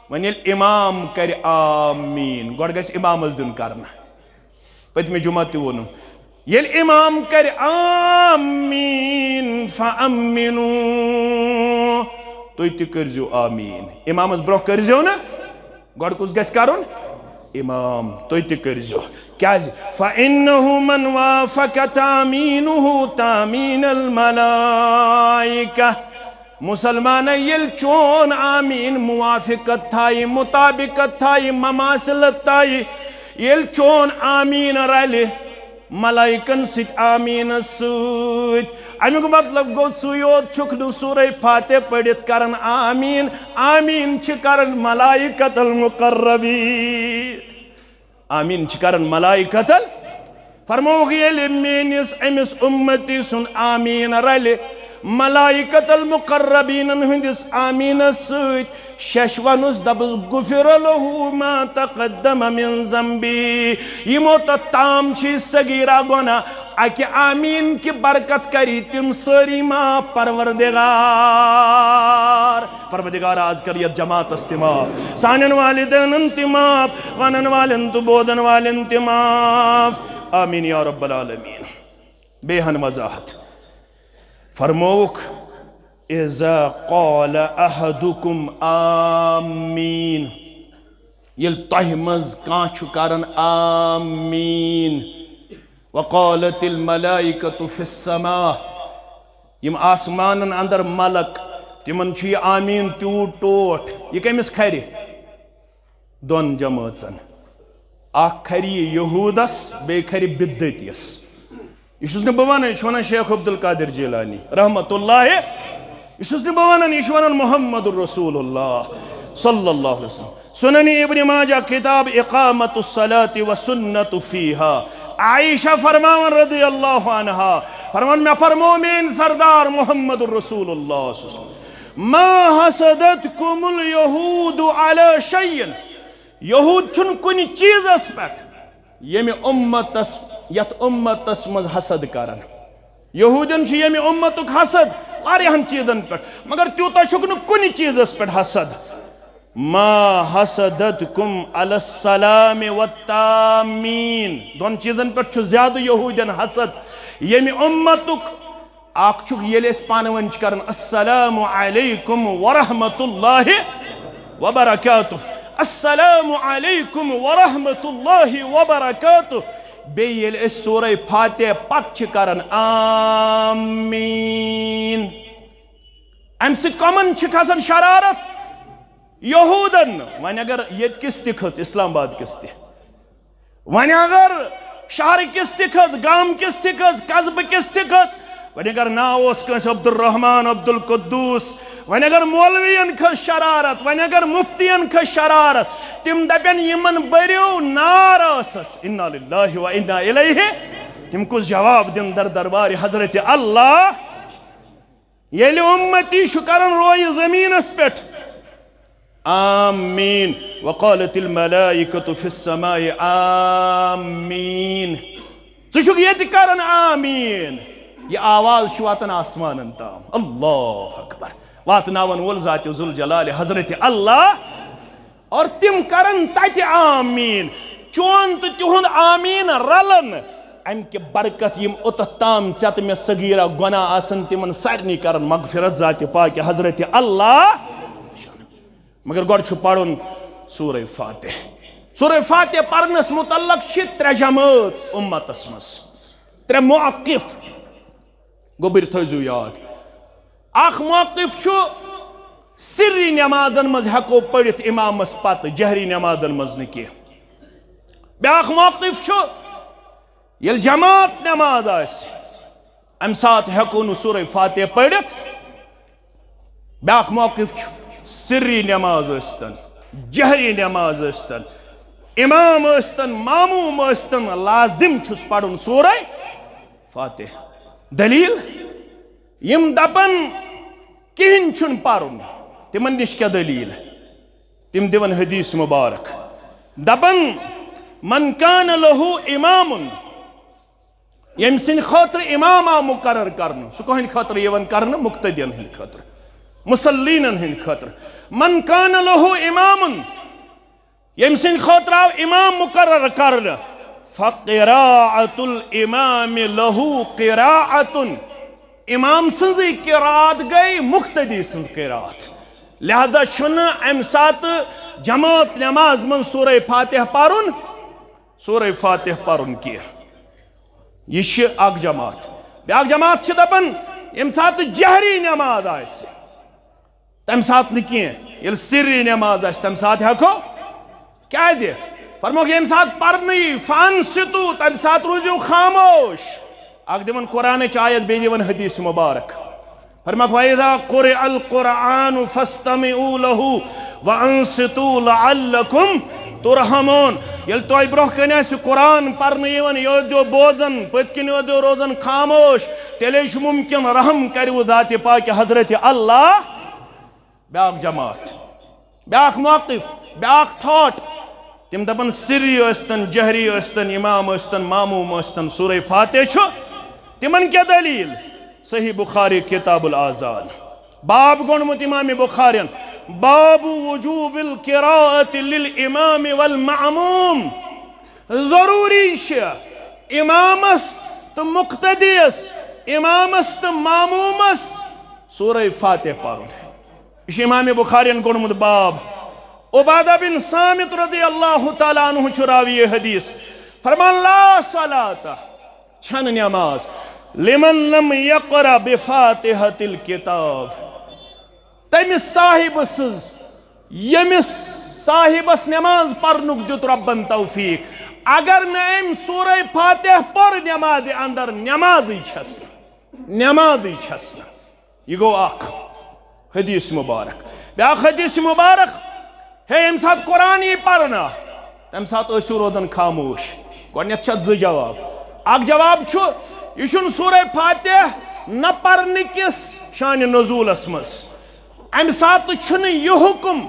وۄنۍ ییٚلہِ امام کرِ آمین، گۄڈٕ گژھِ امامس دیُن کرنہٕ۔ پٔتمہِ جمعہ تہِ ووٚنُم، ییٚلہِ امام کرِ آمین فامنو، تُہۍ تہِ کٔرزیو آمین۔ امامس برونٛہہ کٔرزیو نہٕ، گۄڈٕ کُس گژھِ کرُن؟ امام۔ تُہۍ تہِ کٔرزیو۔ کیازِ؟ فانہ من وافق تامینہ تامین الملائکہ۔ مسلمانہ، ییٚلہِ چون آمین موافقت تھایہِ، مطابقت تھایہِ، مماثلت تھایہِ، ییٚلہِ چون آمین رلہِ ملائکن سۭتۍ آمینس سۭتۍ، امیُک مطلب گوٚو، ژٕے یوت چھُکھ نہٕ سورہ فاتح پٔرِتھ کران آمین، آمین چھِ کران ملائکۃ المقربین۔ آمین چھِ کران ملائکتن۔ فرمووُکھ، ییٚلہِ میٲنِس أمِس اُمتی سُنٛد آمین رلہِ ملائکۃ المقربینن ہٕنٛدِس آمینس سۭتۍ، شش ونُس، دپُس، غفر لہ ما تقدم من ذنبی۔ یِمو تتھ تام چھِ صغیرہ گۄناہ اکہِ آمین کہِ برکت کری تِم سٲری معاف، پروردگار۔ پروردگار، آز کر یتھ جماعتس تہِ معاف، سانٮ۪ن والدینن تہِ معاف، ونن والٮ۪ن تہٕ بوزن والٮ۪ن تہِ معاف۔ آمین یا رب العالمین۔ بیٚیہِ ہن وضاحت۔ فرمووُکھ، اذا قال احدکم آمین، ییٚلہِ تۄہہِ منٛز کانٛہہ چھُ کران آمین، وقالت الملائکۃ فی السماء، یِم آسمانن اندر ملک، تِمن چھُ یہِ آمین تیوٗت ٹوٹھ۔ یہِ کٔمِس کھرِ؟ دۄن جمٲژن۔ اکھ کھرِ یہِ یہودس، بیٚیہِ کھرِ بدعتیس۔ یہِ چھُس نہٕ بہٕ ونان، یہِ چھُ ونان شیخ عبدالقادر جیلانی رحمۃ اللہ۔ یہِ چھُس نہٕ بہٕ ونان، یہِ چھُ ونان محمد رسول اللہ صلی اللہ علیہ وسلم۔ سنن ابن ماجہ، کتاب اقامت الصلاۃ و سنت فیہا، عائشہ فرماوان رضی اللہ عنہا، فرمان، مےٚ فرموو میٲنۍ سردار محمد رسول اللہ صلی اللہ علیہ وسلم، ما حسدتکم الیہود علی شیء، یہود چھُنہٕ کُنہِ چیٖزس پٮ۪ٹھ ییٚمہِ اُمتس، یتھ اُمتس منٛز حسد کران۔ یہودین چھُ ییٚمہِ اُمتُک حسد واریاہن چیٖزن پٮ۪ٹھ، مگر تیوٗتاہ چھُکھ نہٕ کُنہِ چیٖزس پٮ۪ٹھ حسد۔ ما حسدتکم علی السلام والتامین۔ دۄن چیٖزن پٮ۪ٹھ چھُ زیادٕ یہودین حسد۔ ییٚمہِ اُمتُک اکھ چھُکھ، ییٚلہِ أسۍ پانہٕ ؤنۍ چھِ کران، السلام علیکم ورحمۃ اللہ وبرکاتہ، السلام علیکم ورحمۃ اللہ وبرکاتہ۔ بیٚیہِ ییٚلہِ أسۍ سورہ فاتحہ پتہٕ چھِ کران آمین، امہِ سۭتۍ کمن چھِ کھسان شرارت؟ یہودن۔ وۄنۍ اگر ییٚتہِ کِس تہِ کھٔژ، اسلام آباد کِس تہِ، وۄنۍ اگر شہر کِس تہِ کھٔژ، گام کِس تہِ کھٔژ، قصبہٕ کِس تہِ کھٔژ، وۄنۍ اگر ناو اوس کٲنٛسہِ عبدالرحمان، عبدالقدوس، وۄنۍ اگر مولوین کھٔژ شرارت، وۄنۍ اگر مفتین کھٔژ شرارت، تِم دپن، یِمن بٔرِو نار ٲسس۔ انا للہ و انا الیہ۔ تِم کُس جواب دِن در دربارِ حضرت اللہ؟ ییٚلہِ اُمتی چھُ کران رویہِ زٔمیٖنَس پٮ۪ٹھ، آمین۔ وقالت الملائکۃ فی السماء، آمین۔ ژٕ چھُکھ ییٚتہِ کران آمین، یہِ آواز چھِ واتان آسمانن تام۔ اللہ اکبر۔ واتناون وول ذات ذوالجلال حضرت اللہ۔ اور تِم کرن تتہِ آمین۔ چون تہٕ تِہُنٛد آمین رلن۔ امہِ کہِ برکت یِم اوٚتتھ تام ژےٚ تہٕ مےٚ صغیرہ گۄناہ آسن، تِمن سارنٕے کرن مغفرت ذات پاک حضرت اللہ۔ مگر گۄڈٕ چھُ پرُن سورہ فاتح۔ سورہ فاتح پرنس متعلق چھِ ترٛےٚ جمٲژ امتس منٛز، ترٛےٚ موقف۔ گوٚبٕرۍ تھٲیزیو یاد۔ اکھ موقف چھُ سری نمازن منٛز ہٮ۪کو پٔرِتھ امامس پتہٕ، جہری نمازن منٛز نہٕ کینٛہہ۔ بیٛاکھ موقف چھُ ییٚلہِ جماعت نماز آسہِ، امہِ ساتہٕ ہٮ۪کو نہٕ سورہ فاتح پٔرِتھ۔ بیٛاکھ موقف چھُ سری نماز ٲسۍتن، جہری نماز ٲسۍتن، امام ٲسۍتن، معموم ٲسۍتن، لازم چھُس پرُن سورہ فاتح۔ دلیل؟ یِم دپن کِہیٖنۍ چھُنہٕ پرُن، تِمن نِش کیٛاہ دلیل؟ تِم دِون حدیث مبارک، دپن، من کان لہ امام، ییٚمہِ سٕنٛدِ خٲطرٕ امام آو مقرر کرنہٕ، سُہ کٕہٕنٛدِ خٲطرٕ یِوان کرنہٕ؟ مقتدین ہٕنٛدِ خٲطرٕ، مصلینن ہٕنٛدِ خٲطرٕ۔ من کان لہ امام، ییٚمہِ سٕنٛدِ خٲطرٕ آو امام مقرر کرنہٕ، فقراءۃ الامام لہ قراءۃ، امام سٕنٛزٕے قراءت گٔے مقتدی سٕنٛز قراءت۔ لہذا چھُنہٕ امہِ ساتہٕ جماعت نماز منٛز سورہ فاتح پرُن، سورہ فاتح پرُن کینٛہہ۔ یہِ چھِ اکھ جماعت۔ بیٛاکھ جماعت چھِ دپان، ییٚمہِ ساتہٕ جہری نماز آسہِ، تمہِ ساتہٕ نہٕ کینٛہہ، ییٚلہِ سری نماز آسہِ، تمہِ ساتہٕ ہٮ۪کو۔ کیٛازِ؟ فرموکھ، ییٚمہِ ساتہٕ پرنہٕ یی، فانصتو، تمہِ ساتہٕ روٗزِو خاموش۔ اکھ دِوان قرآنٕچ آیت، بیٚیہِ دِوان حدیث مبارک۔ فرموکھ، وَإِذَا قُرِئَ الْقُرْآنُ فَاسْتَمِعُوا لَهُ وَأَنصِتُوا لَعَلَّكُمْ تُرْحَمُونَ۔ ییٚلہِ تۄہہِ برونٛہہ کنہِ آسہِ قرآن پرنہٕ یِوان، یہِ ٲسۍزیو بوزان، پٔتۍ کِنۍ ٲسۍزیو روزان خاموش، تیٚلے چھُ مُمکِن رحم کَرِوٕ ذاتِ پاکہِ حضرت اللہ۔ بیٛاکھ جماعت، بیٛاکھ موقف، بیٛاکھ تھاٹ۔ تِم دَپَن سِرّی ٲسۍتَن، جہری ٲسۍتَن، اِمام ٲسۍتَن، ماموٗم ٲسۍتَن، سورہ فاتح چھُ۔ تِمَن کیٛاہ دٔلیٖل؟ صحیح بخاری کتاب الاذان۔ باب گوٚنڈمُت امام بخارین، باب وجوب القراءة للامام والمأموم۔ ضروٗری چھِ امامس تہٕ مقتدیس، امامس تہٕ ماموٗمس سورہ فاتح پرُن۔ یہِ چھُ امام بخارین گوٚنڈمُت باب۔ عبادہ بن صامت رضی اللہ تعالیٰ عنہ چھُ راوی حدیث۔ فرمان، لا صلاۃ، چھنہٕ نماز، لمن لم یقرأ بفاتحۃ الکتاب، تٔمِس صاحبہٕ سٕنٛز، ییٚمِس صاحبس نماز پرنُک دیُت رۄبن توفیق، اگر نہٕ أمۍ سورہ فاتح پٔر نمازِ اندر، نمازٕے چھس نہٕ، نمازٕے چھس نہٕ۔ یہِ گوٚو اکھ حدیث مبارک۔ بیٛاکھ حدیث مبارک، ہے، ییٚمہِ ساتہٕ قرآن یی پرنہٕ، تَمہِ ساتہٕ ٲسِو روزان خاموش۔ گۄڈٕنٮ۪تھ چھِ اَتھ زٕ جواب۔ اکھ جواب چھُ، یہِ چھُنہٕ سورہ فاتح نہ پرنہٕ کِس شانِ نزولس منٛز۔ اَمہِ ساتہٕ چھُنہٕ یہِ حُکم،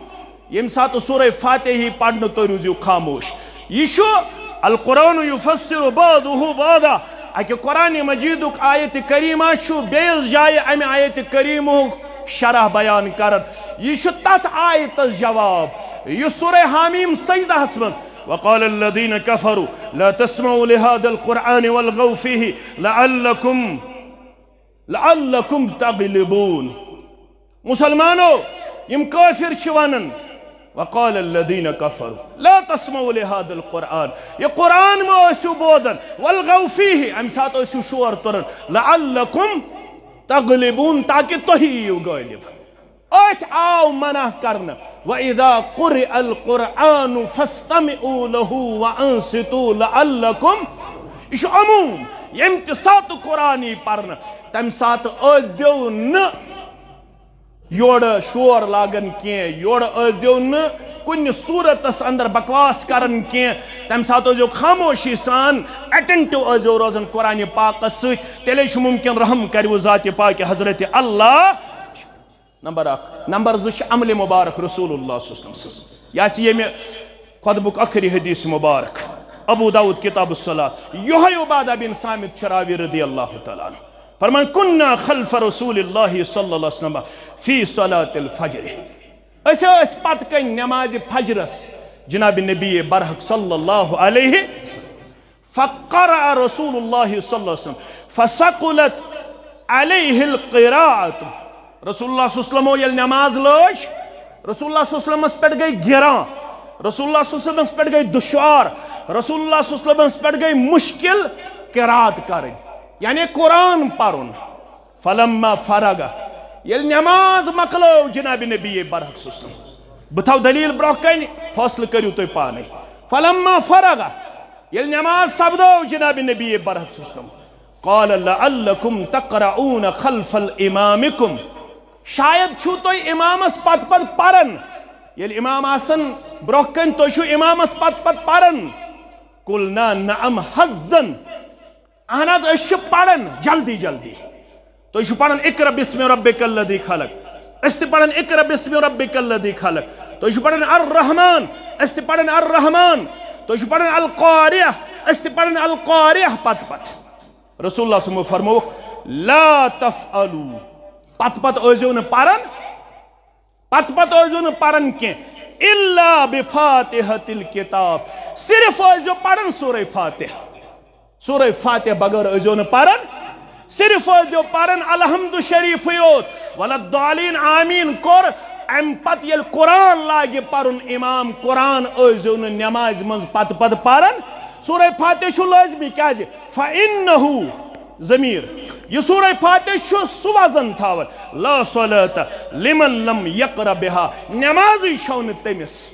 ییٚمہِ ساتہٕ سورہ فاتح یی پرنہٕ، تُہۍ روٗزِو خاموش۔ یہِ چھُ القرآن یفسر بعضہ بعضا۔ اکہِ قرآن مجیدُک آیت کریمہ چھُ بیٚیِس جایہِ اَمہِ آیت کریمہُک شرح بیان کران۔ یہِ چھُ تتھ آیتس جواب، یُس سورہ حامیم سجدہس منٛز، وقال الذین کفروا لا تسمعوا لهذا القرآن والغوا فیہ لعلکم، لعلکم تغلبون۔ مسلمانو، یِم کٲفِر چھِ وَنان، وقال الذین کفروا لا تسمعوا لهذا القرآن، یہِ قرآن مہ ٲسِو بوزان، والغوا فیہ، اَمہِ ساتہٕ ٲسِو شور تُران، لعلکم تغلبون، تاکہِ تُہی یِیِو غٲلب۔ أتھۍ آو منع کرنہٕ، وَإِذَا قُرِئَ الْقُرْآنُ فَاسْتَمِعُوا لَهُ وَأَنصِتُوا لَعَلَّكُمْ۔ یہِ چھُ عموم، ییٚمہِ تہِ ساتہٕ قرآن یی پرنہٕ، تَمہِ ساتہٕ ٲسۍزیو نہٕ یورٕ شور لاگان کینٛہہ، یورٕ ٲسۍزیو نہٕ کُنہِ صوٗرتس اندر بکواس کران کینٛہہ، تَمہِ ساتہٕ ٲسۍزیو خاموشی سان اٹینٹو ٲسۍزیو روزان قرآن پاکس سۭتۍ، تیٚلے چھُ ممکن رحم کروٕ ذات پاک حضرت اللہ۔ نمبر اکھ۔ نمبر زٕ چھُ عمل مبارک رسول اللہ صلی اللہ علیہ وسلم سٕنٛز۔ یہِ آسہِ ییٚمہِ خطبُک ٲخری حدیث مبارک، ابو داؤد کتاب الصلاۃ، یِہوٚے عبادہ بن صامت چھُ راوی رضی اللہ تعالیٰ عنہ۔ فرمان، "كنا خلف رسول الله صلى الله عليه وسلم في صلاة الفجر"۔ أسۍ ٲسۍ پتہٕ کنۍ نماز فجرس جناب نبی برحق صلی اللہ علیہ وسلم۔ فقرأ رسول الله صلى الله عليه وسلم فثقلت عليه القراءة۔ رسول اللہ صلی اللہ علیہ وسلم ییٚلہِ نماز لٲج، رسول اللہ صلی اللہ علیہ وسلمس پٮ۪ٹھ گٔے گران، رسول اللہ صلی اللہ علیہ وسلمس پٮ۪ٹھ گٔے دشوار، رسول اللہ صلی اللہ علیہ وسلمس پٮ۪ٹھ گٔے مشکل قرات کرٕنۍ، یعنی قرآن پرُن۔ فلما فرغ، ییٚلہِ نماز مۄکلٲو جناب نبی برحق صلی اللہ علیہ وسلم، بہٕ تھاو دلیل برونٛہہ کنہِ، فٲصلہٕ کٔرِو تُہۍ پانے۔ فلما فرغ، ییٚلہِ نماز سپدٲو جناب نبی برحق صلی اللہ علیہ وسلم، قال لعلكم تقرؤون خلف الامامكم، شاید چھُو تُہۍ امامس پتہٕ پتہٕ پران، ییٚلہِ امام آسن برونٛہہ کنہِ تُہۍ چھِو امامس پتہٕ پتہٕ پران۔ قلنا نعم حظا، اہن حظ، أسۍ چھِ پران جلدی جلدی۔ تُہۍ چھِو پران اقرأ باسم ربك الذي خلق، أسۍ تہِ پران اقرأ باسم ربك الذي خلق۔ تُہۍ چھِو پران الرحمن، أسۍ تہِ پران الرحمن۔ تُہۍ چھِو پران القارعة، أسۍ تہِ پران القارعة پتہٕ پتہٕ۔ رسول اللہ صلی اللہ علیہ وسلم فرمووُکھ، لا تفعلوا، پتہٕ پتہٕ ٲسۍزیو نہٕ پران، پتہٕ پتہٕ ٲسۍزیو نہٕ پران کینٛہہ، الا بفاتحة الكتاب، صرف ٲسۍزیو پران سورہ فاتحہ۔ سورہ فاتحہ بغٲر ٲسۍزیو نہٕ پران، صرف ٲسۍزیو پران الحمد شریفٕے یوت، ولا الضالین آمین کوٚر۔ امہِ پتہٕ ییٚلہِ قرآن لاگہِ پرُن امام، قرآن ٲسۍزیو نہٕ نمازِ منٛز پتہٕ پتہٕ پران۔ سورہ فاتحہ چھُ لٲزمی، کیازِ؟ فإنه، ضمیر، یہِ سورہ فاتحہ چھُ سُہ وزن تھاوان، لا صلاة لمن لم يقرأ بها، نمازٕے چھو نہٕ تٔمِس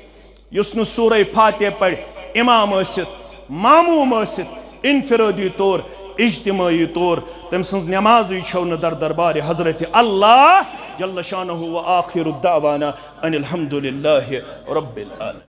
یُس نہٕ سورہ فاتحہ پرِ، امام ٲسِتھ، معموم ٲسِتھ، انفرادی طور، اجتماعی طور، تٔمۍ سٕنٛز نمازٕے چھو نہٕ در دربارِ حضرت اللہ جل شانہ۔ وآخر دعوانا ان الحمد للہ رب العالمین۔